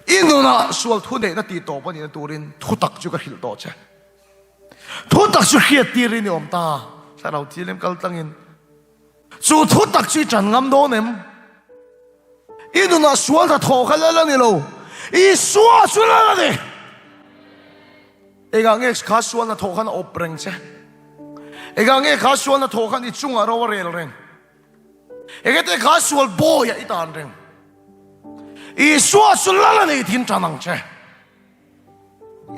Speaker 1: I nunah sual thu neihna tih tawp a nihna turin thu tak chu ka hrilh tawh che. Thu tak chu hriat tirin i awm ta. Thlarau Thianghlim kal tlangin chu thu tak chu i ṭan ngam dawn em? I nunah sual tha thawh kha lal a ni lo. Isua chu lal a ni. Engah nge kha sualna thawh khan a awp reng che? Engah nge kha sualna thawh khan i chungah ro a rel reng? Engete kha sual bawiah i tan reng. Isua chu lal a nei thin tan ang che.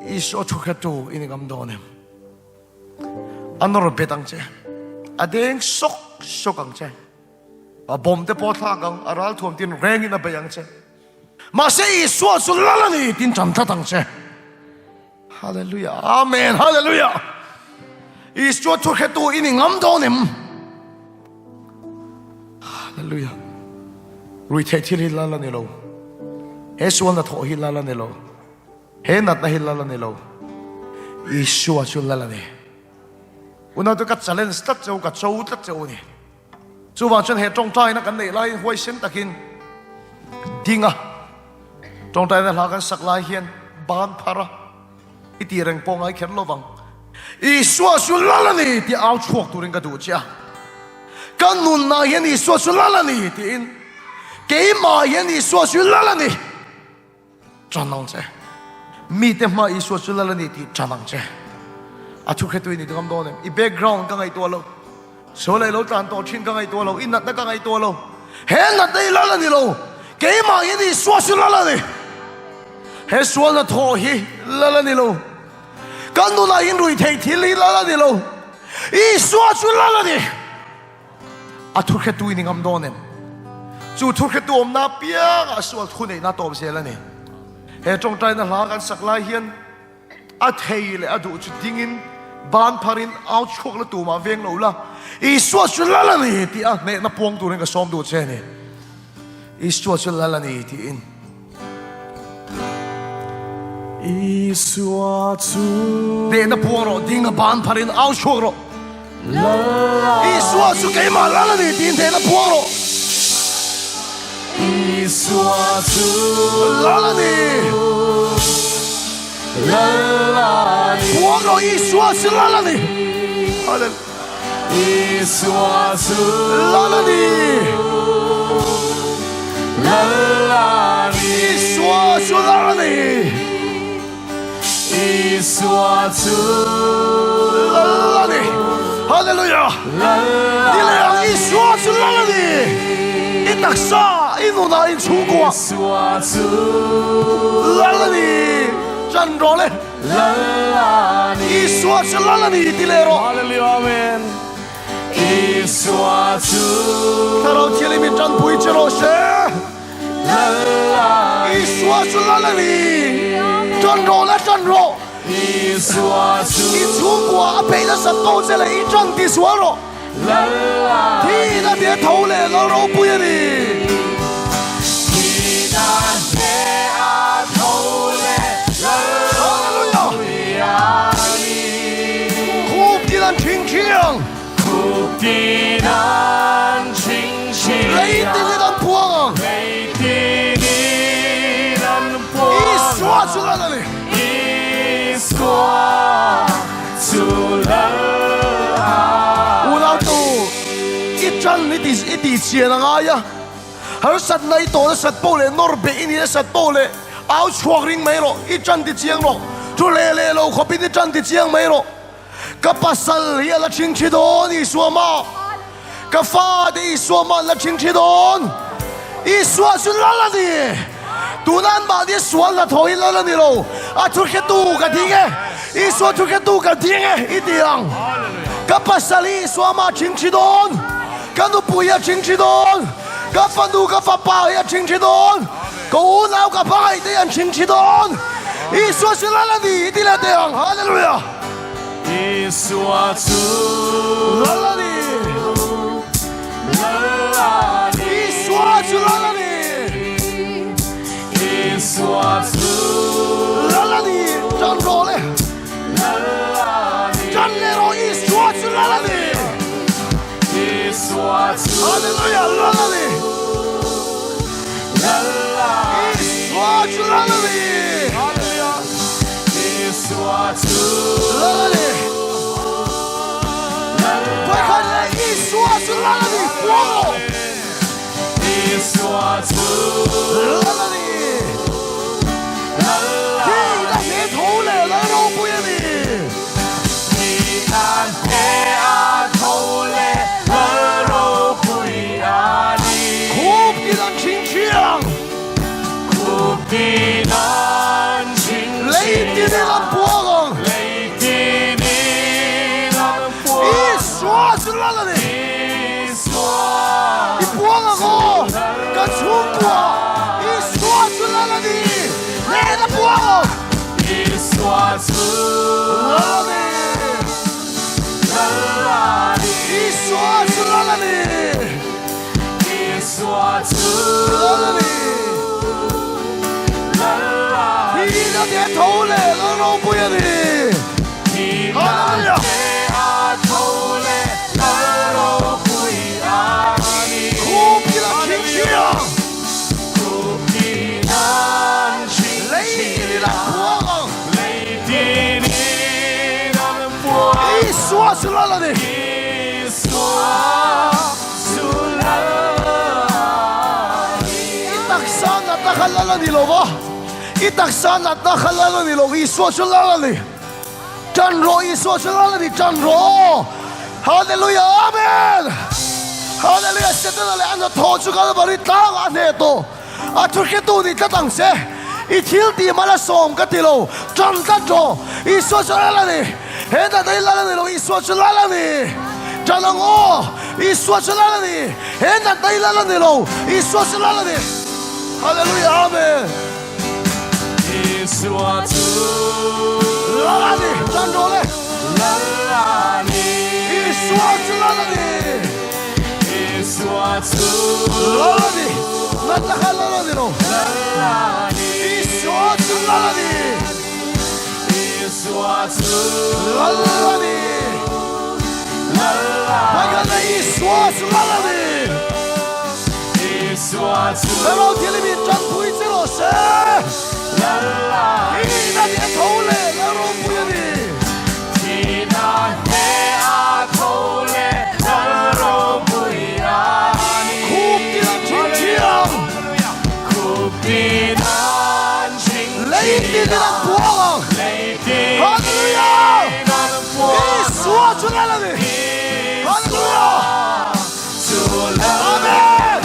Speaker 1: Isua thu hretu i ni ngam dawn em? A nawr bet ang che. A deng sawk sawk ang che. A bawm te pawh thlak ang, a ral thuam tin rengin a bei ang che. Mahse Isua chu lal a ni tin tan tlat ang che. Hallelujah. Amen. Hallelujah. Isua thu hretu i ni ngam dawn em? Hallelujah. Rui theih thil hi lal a ni lo. He sualna thawh hi lal a ni lo. He natna hi lal a ni lo. Isua chu lal a ni. Unau te ka challenge tlat cheu, ka cho tlat cheu a ni. Chuvang chuan he tawngtaina kan neih laiin huaisen takin ding a, tawngtaina hla kan sak lai hian ban phar a, i ti reng pawh ngai kher lovang. Isua chu lal a ni tih au chhuak turin ka duh che a. Ka nunah hian Isua chu lal a ni tiin, keimah hian Isua chu lal a ni. Ṭan ang che. Mite hma Isua chu lal a ni tih ṭan ang che. A thu hretu i ni ngam dawn em? I background ka ngaihtuah lo. Sual ei lo tlan tawh ṭhin ka ngaihtuah lo. I natna ka ngaihtuah lo. He natna hi lal a ni lo. Keimah hian Isua chu lal a ni. He sualna thawh hi lal a ni lo. Ka nunah hian ruihtheih thil hi lal a ni lo. Isua chu lal a ni. A thu hretu i ni ngam dawn em? Chu thu hretu awmna apiangah sual thu neihna tawp zel a ni. He tawngtaina hla kan sak lai hian a thei leh a duh chu dingin ban pharin au chhuak la tumah veng lo la, Isua chu lal a ni tih a hnehna puang turin ka sawm duh che a ni. Isua chu lal a ni tiin.
Speaker 2: Isua chu.
Speaker 1: Hnehna puang rawh, ding a ban pharin au chhuak rawh. Isua chu keimah lal a ni tiin hnehna puang rawh.
Speaker 2: Isua chu.
Speaker 1: Lal a ni.
Speaker 2: Lal a ni.
Speaker 1: Puang rawh, Isua chu lal a ni. Hallelujah.
Speaker 2: Isua chu
Speaker 1: Lal a ni.
Speaker 2: Lal a ni.
Speaker 1: Isua chu lal a ni.
Speaker 2: Isua chu
Speaker 1: Lal a ni. Hallelujah.
Speaker 2: Lal a
Speaker 1: Ni leh ang Isua chu lal a ni. I taksa, i nunah, i chhungkua.
Speaker 2: Isua chu
Speaker 1: Lal a ni. Chan rawh le.
Speaker 2: Lal a ni.
Speaker 1: Isua chu lal a ni ti leh rawh.
Speaker 2: Hallelujah Amen. Isua chu
Speaker 1: Thlarau Thianghlim in tanpui che rawh se. Isua chu lal a ni. Ṭan rawh la ṭan rawh. I chhungkua a peih nasat ko che leh i ṭan ti sual rawh. Thihna te tho leh lal ropui a ni. Hallelujah! Khup tin an ṭhing ṭhiang. Lei tinin an phuang ang. Isua chu lal a ni. Unautu, i ṭan i ti i tih chian a ngai a. Harsatna i tawh nasat poh leh nawr beh i nih nasat poh leh au chhuak ring mai rawh, i ṭan ti chiang rawh. Thu leh leh lo khawpin i ṭan ti chiang mai rawh. Ka pasal hi a la ṭhing ṭhi dawn Isua mah. Ka fate Isua mah an la ṭhing ṭhi dawn. Isua chu lal a ni. Tuna an mahni sual hnathawh hi lal a ni lo. A thuhretu ka ding e. Isua thuhretu ka ding e i ti ang. Ka pasal hi Isua mah a ṭhing ṭhi dawn. Ka nupui hi a ṭhing ṭhi dawn. Ka fanu ka fapa hi a ṭhing ṭhi dawn. Ka unau ka hmangaih te hi an ṭhing ṭhi dawn. Isua chu lal a ni i ti leh teh ang. Hallelujah!
Speaker 2: Isua chu
Speaker 1: lal a ni.
Speaker 2: Lal a ni.
Speaker 1: Isua chu lal a ni.
Speaker 2: Isua chu
Speaker 1: lal a ni. Ṭan rawh le.
Speaker 2: Lal a ni.
Speaker 1: Ṭan leh rawh Isua chu lal a ni.
Speaker 2: Isua chu
Speaker 1: Hallelujah lal a ni.
Speaker 2: Lal a ni.
Speaker 1: Isua chu lal a ni.
Speaker 2: Hallelujah. Isua chu
Speaker 1: lal a ni.
Speaker 2: Lal
Speaker 1: Vawikhat leh Isua chu lal a ni. Puang rawh.
Speaker 2: Isua chu
Speaker 1: lal a ni.
Speaker 2: Lal a
Speaker 1: Thihna he tho leh lal ropui a ni.
Speaker 2: Thihna he a tho leh lal ropui a ni.
Speaker 1: Khup tin an chhing thiang.
Speaker 2: Khup tin an chhing thiang.
Speaker 1: Lei tinin an puang ang.
Speaker 2: Lei tinin an puang ang.
Speaker 1: Isua chu lal a ni.
Speaker 2: Isua
Speaker 1: I puang ang aw. Kan chhungkua Isua chu lal a ni. Nen a puang ang.
Speaker 2: Isua chu
Speaker 1: lal a ni.
Speaker 2: Lal a ni.
Speaker 1: Isua chu lal a ni.
Speaker 2: Isua chu
Speaker 1: lal a ni.
Speaker 2: Lal a ni.
Speaker 1: Thihna te tho leh lal ropui a ni.
Speaker 2: Thihna te a tho leh lal ropui a ni.
Speaker 1: Khup tin an chhing chhiang.
Speaker 2: Khup tin an chhing chhiang.
Speaker 1: Lei tinin an puang ang.
Speaker 2: Lei tinin an puang ang.
Speaker 1: Isua chu lal a ni.
Speaker 2: Isua chu lal a ni.
Speaker 1: I taksa natna kha lal a ni lo va, i taksa natna kha lal a ni lo, Isua chu lal a ni. Ṭan rawh, Isua chu lal a ni, ṭan rawh. Hallelujah, Amen! Hallelujah, Setana leh a hnathawh chu Kalvari tlangah a hneh tawh. A thuhretu nih tlat ang che. I thil tih mal a sawm ka ti lo. Ṭan tlat rawh. Isua chu lal a ni. He natna hi lal a ni lo, Isua chu lal a ni. Ṭan ang aw. Isua chu lal a ni. He natna hi lal a ni lo, Isua chu lal a ni. Hallelujah, Amen.
Speaker 2: Isua chu
Speaker 1: lal a ni. Ṭan rawh le.
Speaker 2: Lal a ni.
Speaker 1: Isua chu lal a ni.
Speaker 2: Isua chu
Speaker 1: lal a ni. Natna kha lal a ni lo.
Speaker 2: Lal a ni.
Speaker 1: Isua chu lal a ni.
Speaker 2: Isua chu
Speaker 1: lal a ni.
Speaker 2: Lal a ni.
Speaker 1: Hmaikhatna Isua chu lal a ni.
Speaker 2: Isua chu
Speaker 1: Thlarau Thianghlim in tanpui che rawh se.
Speaker 2: Lal a ni.
Speaker 1: Thihna ni a tho leh lal ropui a ni.
Speaker 2: Thihna he a tho leh lal ropui a ni.
Speaker 1: Khup tin an chhing thiam.
Speaker 2: Khup tin an chhing thiam.
Speaker 1: Lei tin in an puang ang.
Speaker 2: Lei tin
Speaker 1: Hallelujah!
Speaker 2: an puang ang.
Speaker 1: Isua chu lal a ni. Hallelujah!
Speaker 2: Chu lal
Speaker 1: Amen!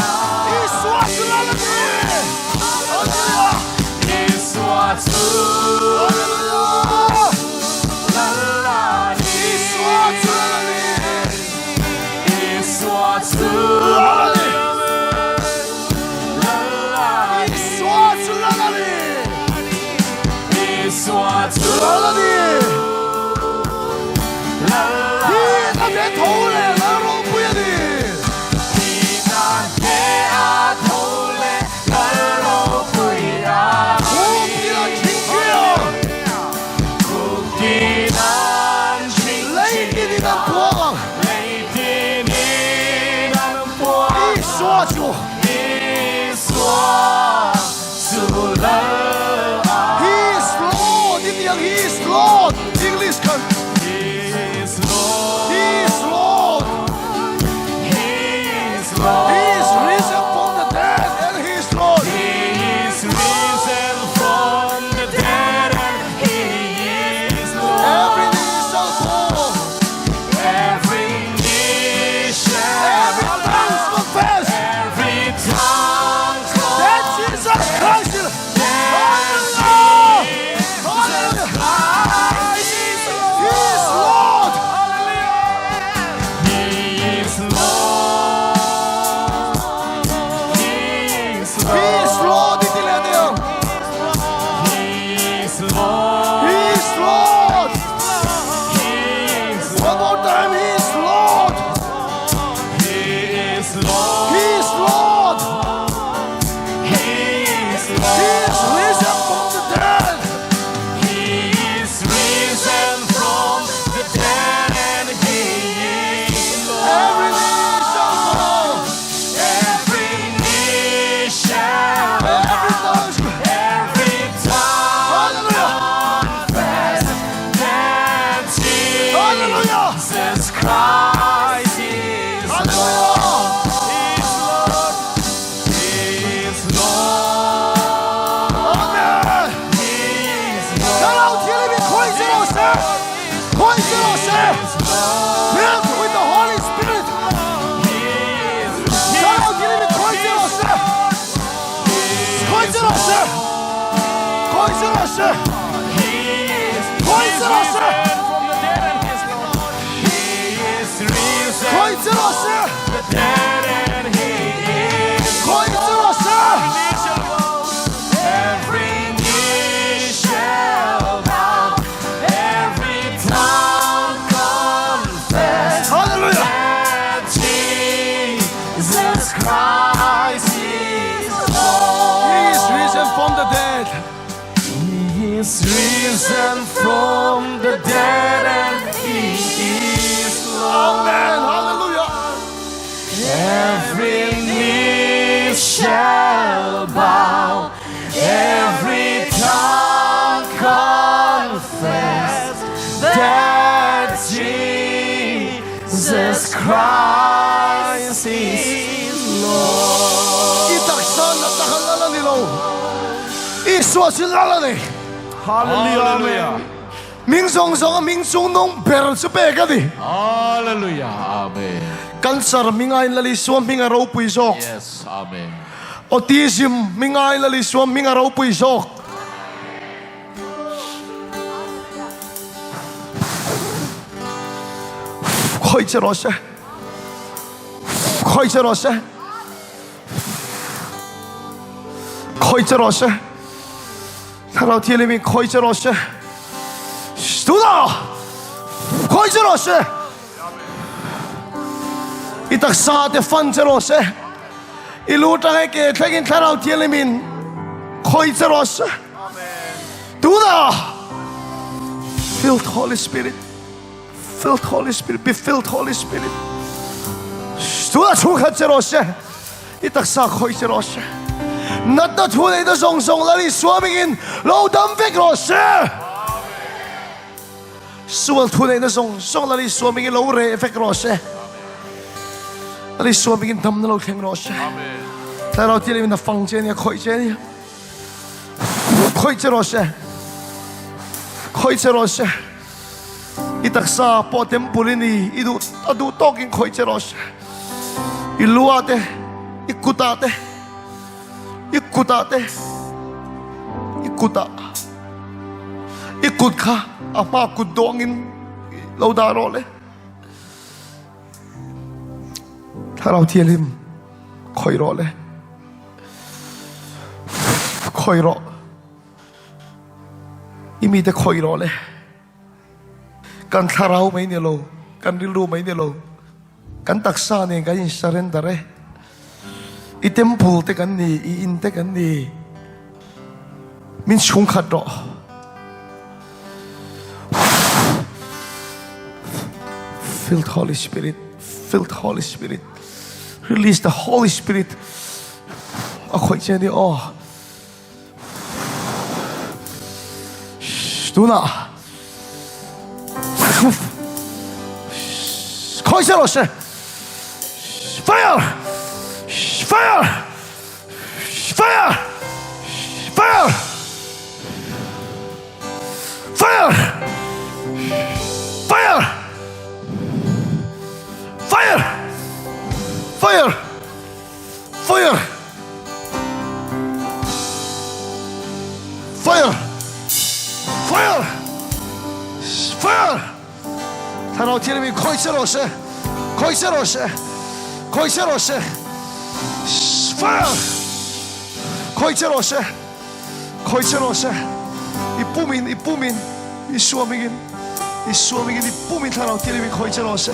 Speaker 1: Isua chu lal a ni. Hallelujah!
Speaker 2: Isua chu
Speaker 1: Hallelujah!
Speaker 2: lal a ni.
Speaker 1: Isua chu lal a ni.
Speaker 2: Isua chu
Speaker 1: lal a ni.
Speaker 2: Lal a ni.
Speaker 1: Lal a ni. Thihna te tho leh Lal ropui a ni. Khum tin an chhingchhi a. Lei tinin an puang ang. Isua chu. He is Lord i tih ang He is Lord English khan He is Lord He is risen from the dead and He is Lord Every knee shall bow Every tongue confess That Jesus Christ is Hallelujah! Hallelujah! He is Lord! He is Lord i ti leh nia. He is Lord! One more time, He is Lord! He is Lord! He is risen from the dead! Every knee shall bow! Every tongue Hallelujah! Hallelujah!
Speaker 2: Christ is
Speaker 1: Hallelujah!
Speaker 2: Lord. He is Lord.
Speaker 1: Amen!
Speaker 2: He is Lord.
Speaker 1: Thlarau Thianghlim in khawih che rawh se! Khawih che rawh se! Filled with the Holy Spirit! Thlarau Thianghlim in khawih che rawh se! Khawih che rawh se! Khawih che rawh se! Khawih che rawh se! Khawih che rawh se! Khawih che rawh se! Hallelujah! He is risen from the dead.
Speaker 2: He is risen from the dead and he is Lord.
Speaker 1: Amen. Hallelujah.
Speaker 2: Every knee shall bow, every tongue confess that Jesus Christ is Lord.
Speaker 1: I taksa natna kha lal a ni lo. Isua chu lal a ni.
Speaker 2: Hallelujah. Amen.
Speaker 1: Hming zawng zawng a hming chung nung ber chu pek a ni.
Speaker 2: Hallelujah. Amen.
Speaker 1: Cancer hming aiin Lal Isua hming a ropui zawk.
Speaker 2: Yes. Amen.
Speaker 1: Autism hming aiin Lal Isua hming a ropui zawk. Khawih che rawh se. Khawih che rawh se. Khawih che rawh se. Thlarau Thianghlim in khawih che rawh se. Tunah khawih che rawh se. I taksa te fan che rawh se. I lu tang e ke thlengin Thlarau Thianghlim in khawih che rawh se. Tunah filled Holy Spirit. Filled Holy Spirit, be filled Holy Spirit. Tunah chhungkhat che rawh se. I taksa khawih che rawh se. Natna thu neihna zawng zawng Lal Isua hmingin lo dam vek rawh se. Sual thu neihna zawng zawng Lal Isua hmingin lo reh vek rawh se. Lal Isua hmingin damna lo thleng rawh se. Thlarau Thianghlimin a fang che ania, khawih che ania. Khawih che rawh se. Khawih che rawh se. I taksa pawh temple i ni, i duh a duh tawkin khawih che rawh se. I lu ah te, i kut ah te, i kut ah te, i kut ah, i kut kha a hma kut dawngin lo dah rawh le. Thlarau Thianghlim khawih rawh le. Khawih rawh. I mite khawih rawh le. Kan thlarau mai ni lo, kan rilru mai ni lo, kan taksa nen kan in surrender e. I temple te kan ni, i in te kan ni. Min chhungkhat rawh. Filled Holy Spirit, filled Holy Spirit. Release the Holy Spirit. A khawih che ni aw. Tunah khawih che rawh se. Fire! Fire! Fire! Fire! Fire! Fire! Fire! Fire! Fire! Fire! Fire! Fire! Thlarau Thianghlim in khawih che rawh se. Khawih che rawh se. Khawih che rawh se. Fire! Khawih che rawh se. Khawih che rawh se. I pumin, i pumin, Isua hmingin, Isua hmingin i pumin Thlarau Thianghlim in khawih che rawh se.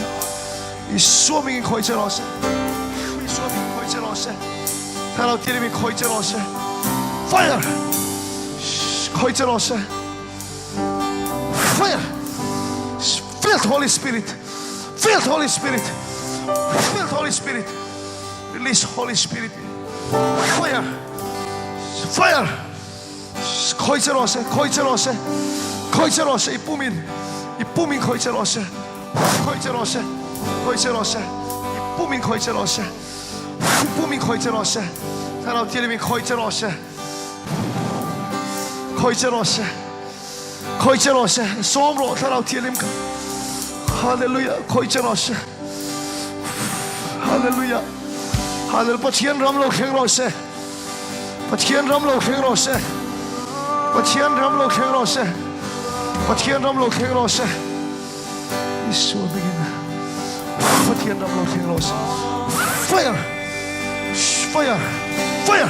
Speaker 1: Isua hmingin khawih che rawh se. Isua hmingin khawih che rawh se. Thlarau Thianghlim in khawih che rawh se. Fire! Khawih che rawh se. Fire! Filled Holy Spirit. Filled Holy Spirit. Filled Holy Spirit. Release Holy Spirit. Fire! Fire! Khawih che rawh se, khawih che rawh se, khawih che rawh se, i pumin, i pumin khawih che rawh se, khawih che rawh se, khawih che rawh se, i pumin khawih che rawh se, i pumin khawih che rawh se, Thlarau Thianghlim in khawih che rawh se, khawih che rawh se, khawih che rawh se, sawm rawh Thlarau Thianghlim kha, Hallelujah, khawih che rawh se, Hallelujah, Hallelujah, Pathian ram lo thleng rawh se. Pathian ram lo thleng rawh se. Pathian ram lo thleng rawh se. Pathian ram lo thleng rawh se. Isua hmingin Pathian ram lo thleng rawh se. Fire! Fire! Fire!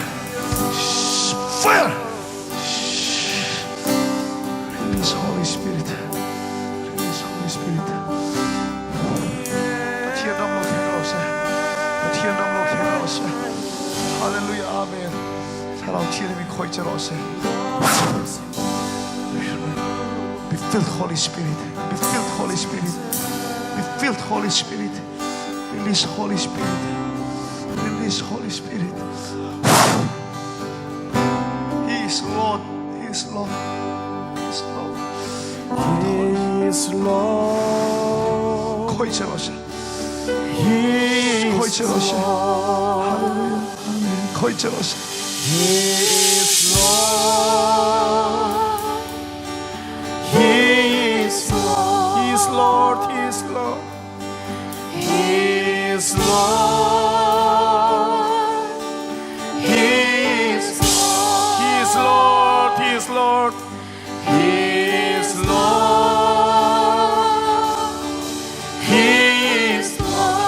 Speaker 1: Fire! Release Holy Spirit. Release Holy Spirit. Pathian ram lo thleng rawh se. Pathian ram lo thleng rawh se. Hallelujah Amen. Thlarau Thianghlim in khawih che rawh se. Be filled Holy Spirit. Be filled Holy Spirit. Be filled Holy Spirit. Release Holy Spirit. Release Holy Spirit. He is Lord. He is Lord. He is Lord.
Speaker 2: He is Lord.
Speaker 1: Khawih che rawh se.
Speaker 2: He
Speaker 1: Khawih
Speaker 2: is
Speaker 1: che rawh se.
Speaker 2: Lord.
Speaker 1: Hallelujah. Amen. Khawih che rawh se.
Speaker 2: He is Lord. He is Lord. He is Lord. He is Lord. He is Lord. He is Lord. He is Lord. He is Lord. He is Lord. He is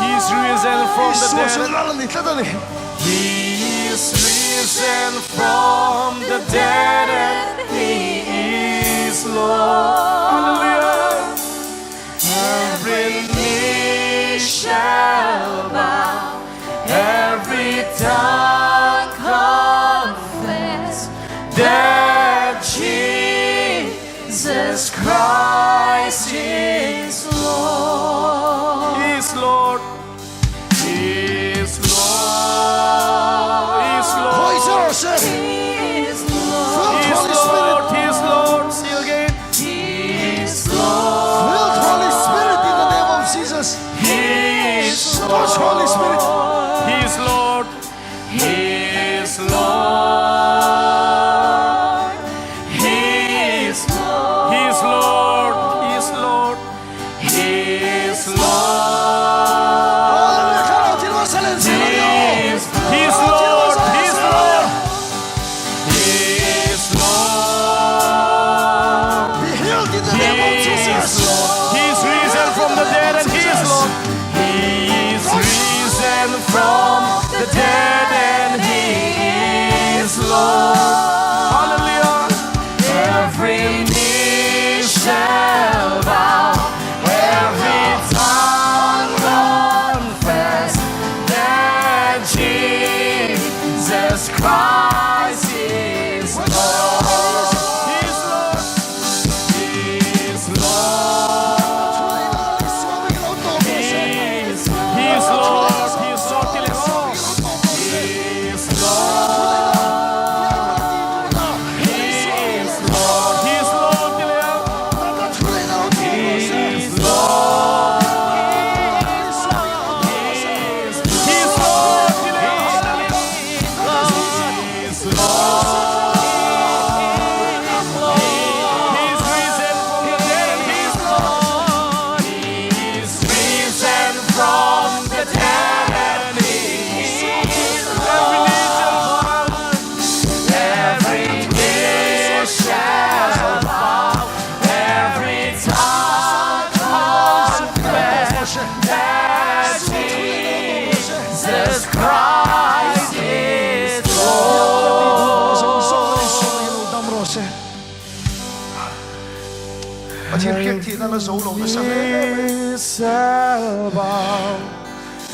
Speaker 2: He is risen from the
Speaker 1: Isua chu
Speaker 2: dead.
Speaker 1: lal a ni tlat a ni.
Speaker 2: He is risen from the dead and He is Lord. Hallelujah. Every knee shall bow, every tongue confess that Jesus Christ is Lord. He is Lord. He is Lord. He is
Speaker 1: Khawih che
Speaker 2: Lord.
Speaker 1: rawh se.
Speaker 2: He is Lord.
Speaker 1: Filled
Speaker 2: He is
Speaker 1: Holy Spirit.
Speaker 2: Lord. He is Lord. See you again. He is Lord.
Speaker 1: Filled Holy Spirit in the name of Jesus.
Speaker 2: He is
Speaker 1: Touch Holy Spirit.
Speaker 2: He is Lord. He is Lord. He is Lord. He is Lord. He is Lord. He is I confess that Jesus Christ is Lord.
Speaker 1: Pathian hriak thihna la zo lo nasa hle mai.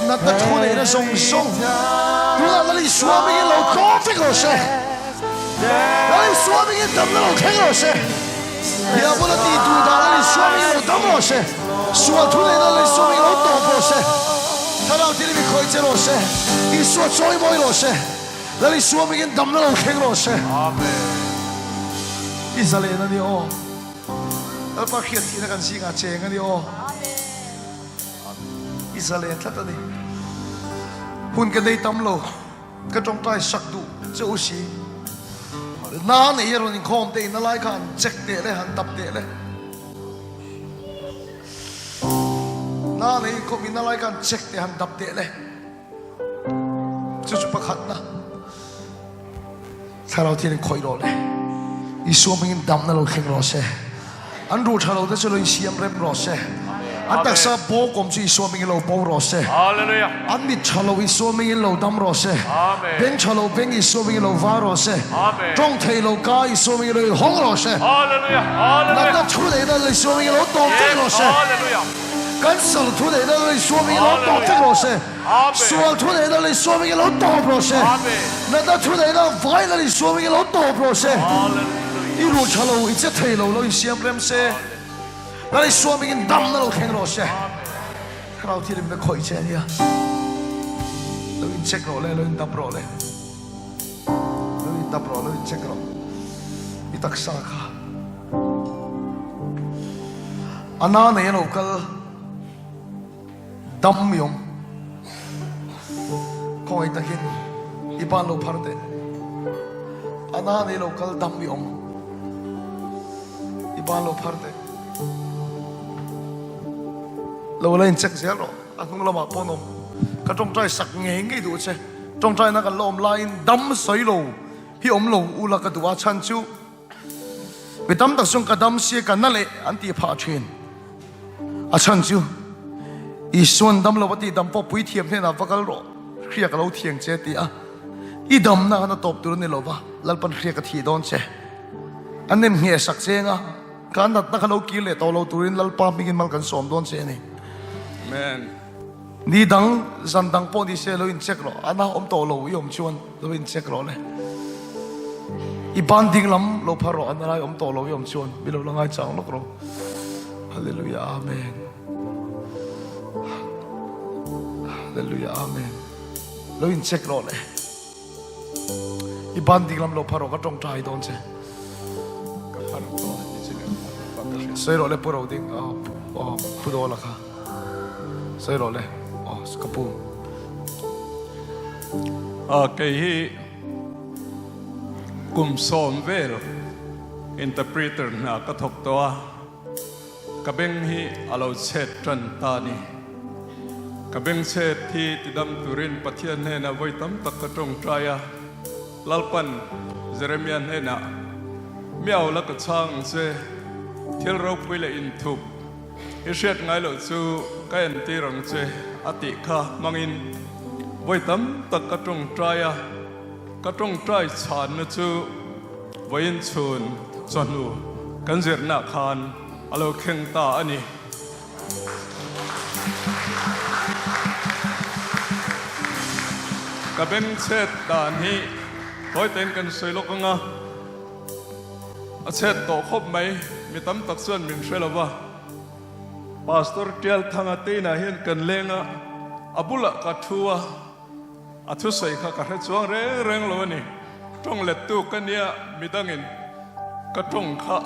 Speaker 1: Natna thu neihna zawng zawng tunah Lal Isua hmingin lo tlawm vek rawh se. Lal Isua hmingin damna lo thleng rawh se. Diabol a tih duh dah Lal Isua hmingin lo dam rawh se. Sual thu neihna Lal Isua hmingin lo tawp rawh se. Thlarau thil mi khawih che rawh se. Isua chawi mawi rawh se. Lal Isua hmingin damna lo thleng rawh se. I zalen a ni aw. Lalpa hriat thihna kan zingah cheng a ni aw. I zalen tlat a ni. Hun ka nei tam lo, ka tawngtai sak duh che u si. Na nei a rawn inkhawm te in a lai kha han check teh le, han dap teh le. Na nei inkhawm in a lai kha han check teh, han dap teh le. Chu chu pakhatna. Thlarau thian in khawih rawh le. Isua hmingin damna lo thleng rawh se. An ruh tha lo te chu lo insiam rem rawh se. An taksa bawk awm chu Isua hmingin lo bo rawh se. An mit tha lo Isua hmingin lo dam rawh se. Beng tha lo beng Isua hmingin lo var rawh se. Tawng thei lo ka Isua hmingin lo inhawng rawh se. Natna thu neihna Isua hmingin lo tawp vek rawh se. Kan sal thu neihna Isua hmingin lo tawp vek rawh se. Sual thu neihna lei suaming i lo tawp rawh se. Natna thu neihna vaina lei suaming i lo tawp rawh se. I ruh tha lo, i che thei lo, lo insiam rem se. Na lei suaming in damna lo thleng rawh se. Thlarau thil in be khawih che ania. Lo in check rawh le, lo in dap rawh le. Lo in dap rawh, lo in check rawh. I taksa kha. A na nei a lo kal. Dam i awm. Khawngaih takin i ban lo phar teh. A na nei lo kal dam i awm. I ban lo phar teh. Lo la in check zel rawh. A hnung lamah pawh an awm. Ka tawngtai sak ngei ngei duh che. Tawngtaina kan la awm laiin dam sawi lo hi awm lo ula ka duh a chhan chu. Mi tam tak chuan ka dam sia ka na leh an tih phah thin. A chhan chu Isuan dam lo a tih dam pawh puithiam hnenah va kal rawh, hria ka lo thiang che ti a. I damna khan a tawp tur a ni lo va, Lalpan hria ka thih dawn che. A nem ngheh sak cheng a, ka natna kha lo kir leh tawh lo turin Lalpa hmingin mal kan sawm dawn che a ni.
Speaker 3: Amen.
Speaker 1: Ni dang, zan dang pawh ni se lo in check rawh. A na awm tawh lo i awm chuan lo in check rawh le. I ban ding lam lo phar rawh, a na lai awm tawh lo i awm chuan mi lo la ngai chang lawk rawh. Hallelujah Amen. Hallelujah Amen. Lo in check rawh le. I ban ding lam lo phar rawh ka tawngtai dawn che.
Speaker 3: Ka phar tawh a ni chin ka
Speaker 1: Sawi rawh le pu ro ding pu dawl a kha. Sawi rawh le aw ka pu.
Speaker 3: Kei hi kum sawm vel interpreter hna ka thawk tawh a, ka beng hi a lo chhet tan ta a ni. Ka beng chhet hi tidam turin Pathian hnenah vawi tam tak ka tawngtai a, Lalpan Jeremia hnenah, Miau la ka chhang ang che, thil ropui leh inthup, I hriat ngai loh chu ka entir ang che a tih kha hmangin vawi tam tak ka tawngtai a, ka tawngtai chhanna chu vawiin chhun chawhnu kan zirnaah khan a lo thleng ta a ni. Ka bengchhet dan hi tawitein kan sawi lawk ang a. A chhet tawh khawp mai, mi tam tak chuan min hre lo va. Pastor Tialthanga te inah hian kan leng a, a bulah ka thu a, a thusawi kha ka hre chuang reng reng lo a ni. Tawng lettu ka nia, mi dangin ka tawng kha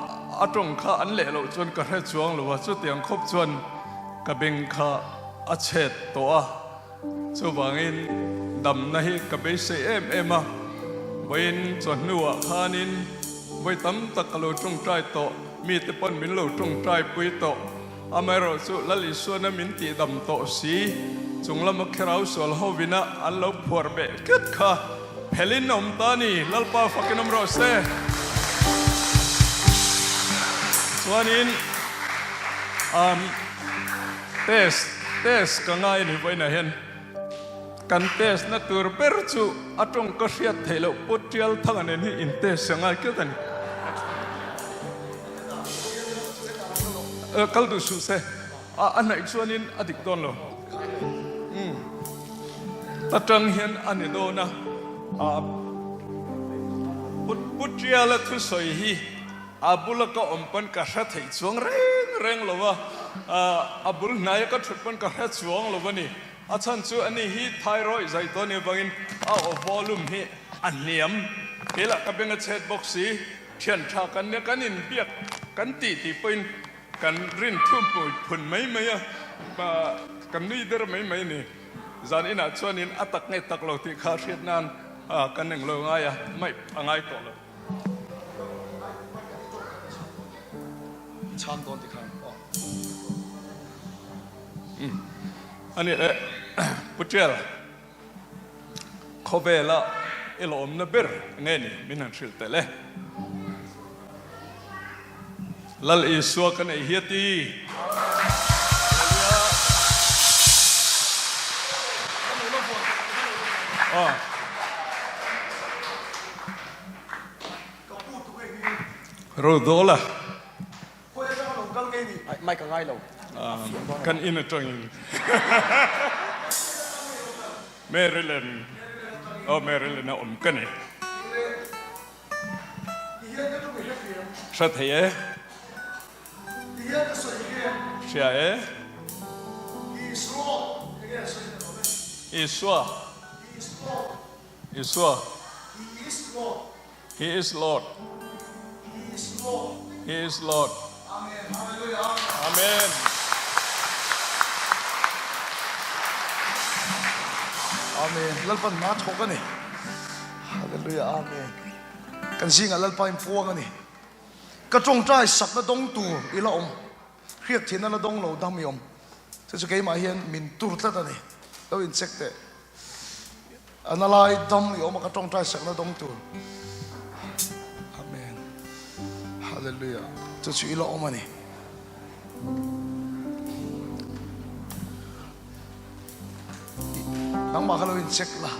Speaker 3: a tawng kha an leh loh chuan ka hre chuang lo a, chutiang khawp chuan ka beng kha a chhet tawh a. Chuvangin damna hi ka beisei em em a, vawiin chawhnuah khanin vawi tam tak ka lo tawngtai tawh, mite pawn min lo tawngtai pui tawh. Amaherawh chu Lal Isuana min tihdam tawh si, chung lama Kherau sual hovina an lo phuar beh tlat kha phelin a awm ta a ni, Lalpa fakin awm rawh se. Chuanin. Um, test, test ka ngai ni vawiinah hian kan test na tur ber chu a tawng ka hriat theih loh pawh tial thanga nen hi in test a ngai tlat a ni. Kal duh suh se, a hnaih chuanin a dik dawn lo. Umm, ta tang hian a ni dawn a, Pu Tiala thusawi hi A bula ka awm pawn ka hre theih chuang reng reng lo a, a bul hnaia ka thut pawn ka hre chuang lo a ni. A chhan chu ani hi thyroid zai tawh anih avangin a aw volume hi a hniam. Kei lah ka beng a chhet bawk si, thian tha kan nia kan inbiak kan tih tih pawhin kan rin thumpui phun mai mai a, kan nui der mai mai a ni. Zan inah chuanin a tak nge tak lo tih kha hriat nan kan englo ngai a, mic a ngai tawh lo. A nih leh Pu Tial, khawvela i lawmna ber nge ni min han hrilh tel e. Lal Isua ka neih hi a ti. Rodawla. Kan in atangin Maryland, oh Maryland a awm ka ni. Hre thei e. Hria e. Isua. Isua. He is Lord. He is Lord. Amen.
Speaker 1: Amen. Lalpan hna thawk a ni. Hallelujah. Amen. Kan zingah Lalpa in puang a ni. Ka tawngtai sakna dawng tur i la awm. Hriat thinna la dawng lo dam i awm. Chu chu keimah hian min tur tlat a ni. Lo in check teh. A na lai dam i awm a ka tawngtai sakna dawng tur. Amen. Hallelujah. Chu chu i la awm a ni. Nangmah kha lo in check la.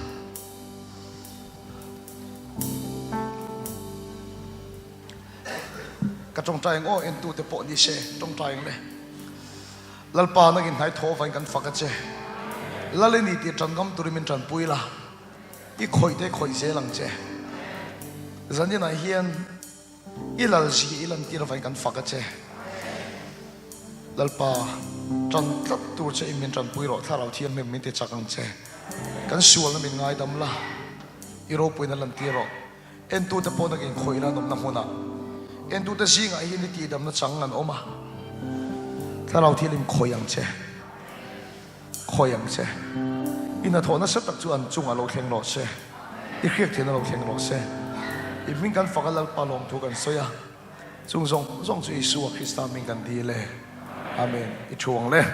Speaker 1: Ka tawngtai ang aw entute pawh ni se tawngtai ang le. Lalpa nangin hnai thaw vain kan fak a che. Lal i ni tih tan ngam turin min tanpui la, i khawih te khawih zel ang che. Zaninah hian i lal zia i lantir vain kan fak a che. Lalpa, tan tlat tur che in min tanpui rawh, Thlarau Thianghlim min ti chak ang che. Kan sualna min ngaidam la, i ropuina lantir rawh. Entute pawh nakin khawih la an awmna hmunah entute zingah hian i tihdamna chang an awm a, Thlarau Thianghlim khawih ang che, khawih ang che. I hnathawh nasa tak chu an chungah lo thleng rawh se, i hriak thianna lo thleng rawh se. I hming kan fak a, Lalpa lawmthu kan sawi a, chung zawng zawng chu Isua Krista hming kan dil e. Amen. I thu ang le.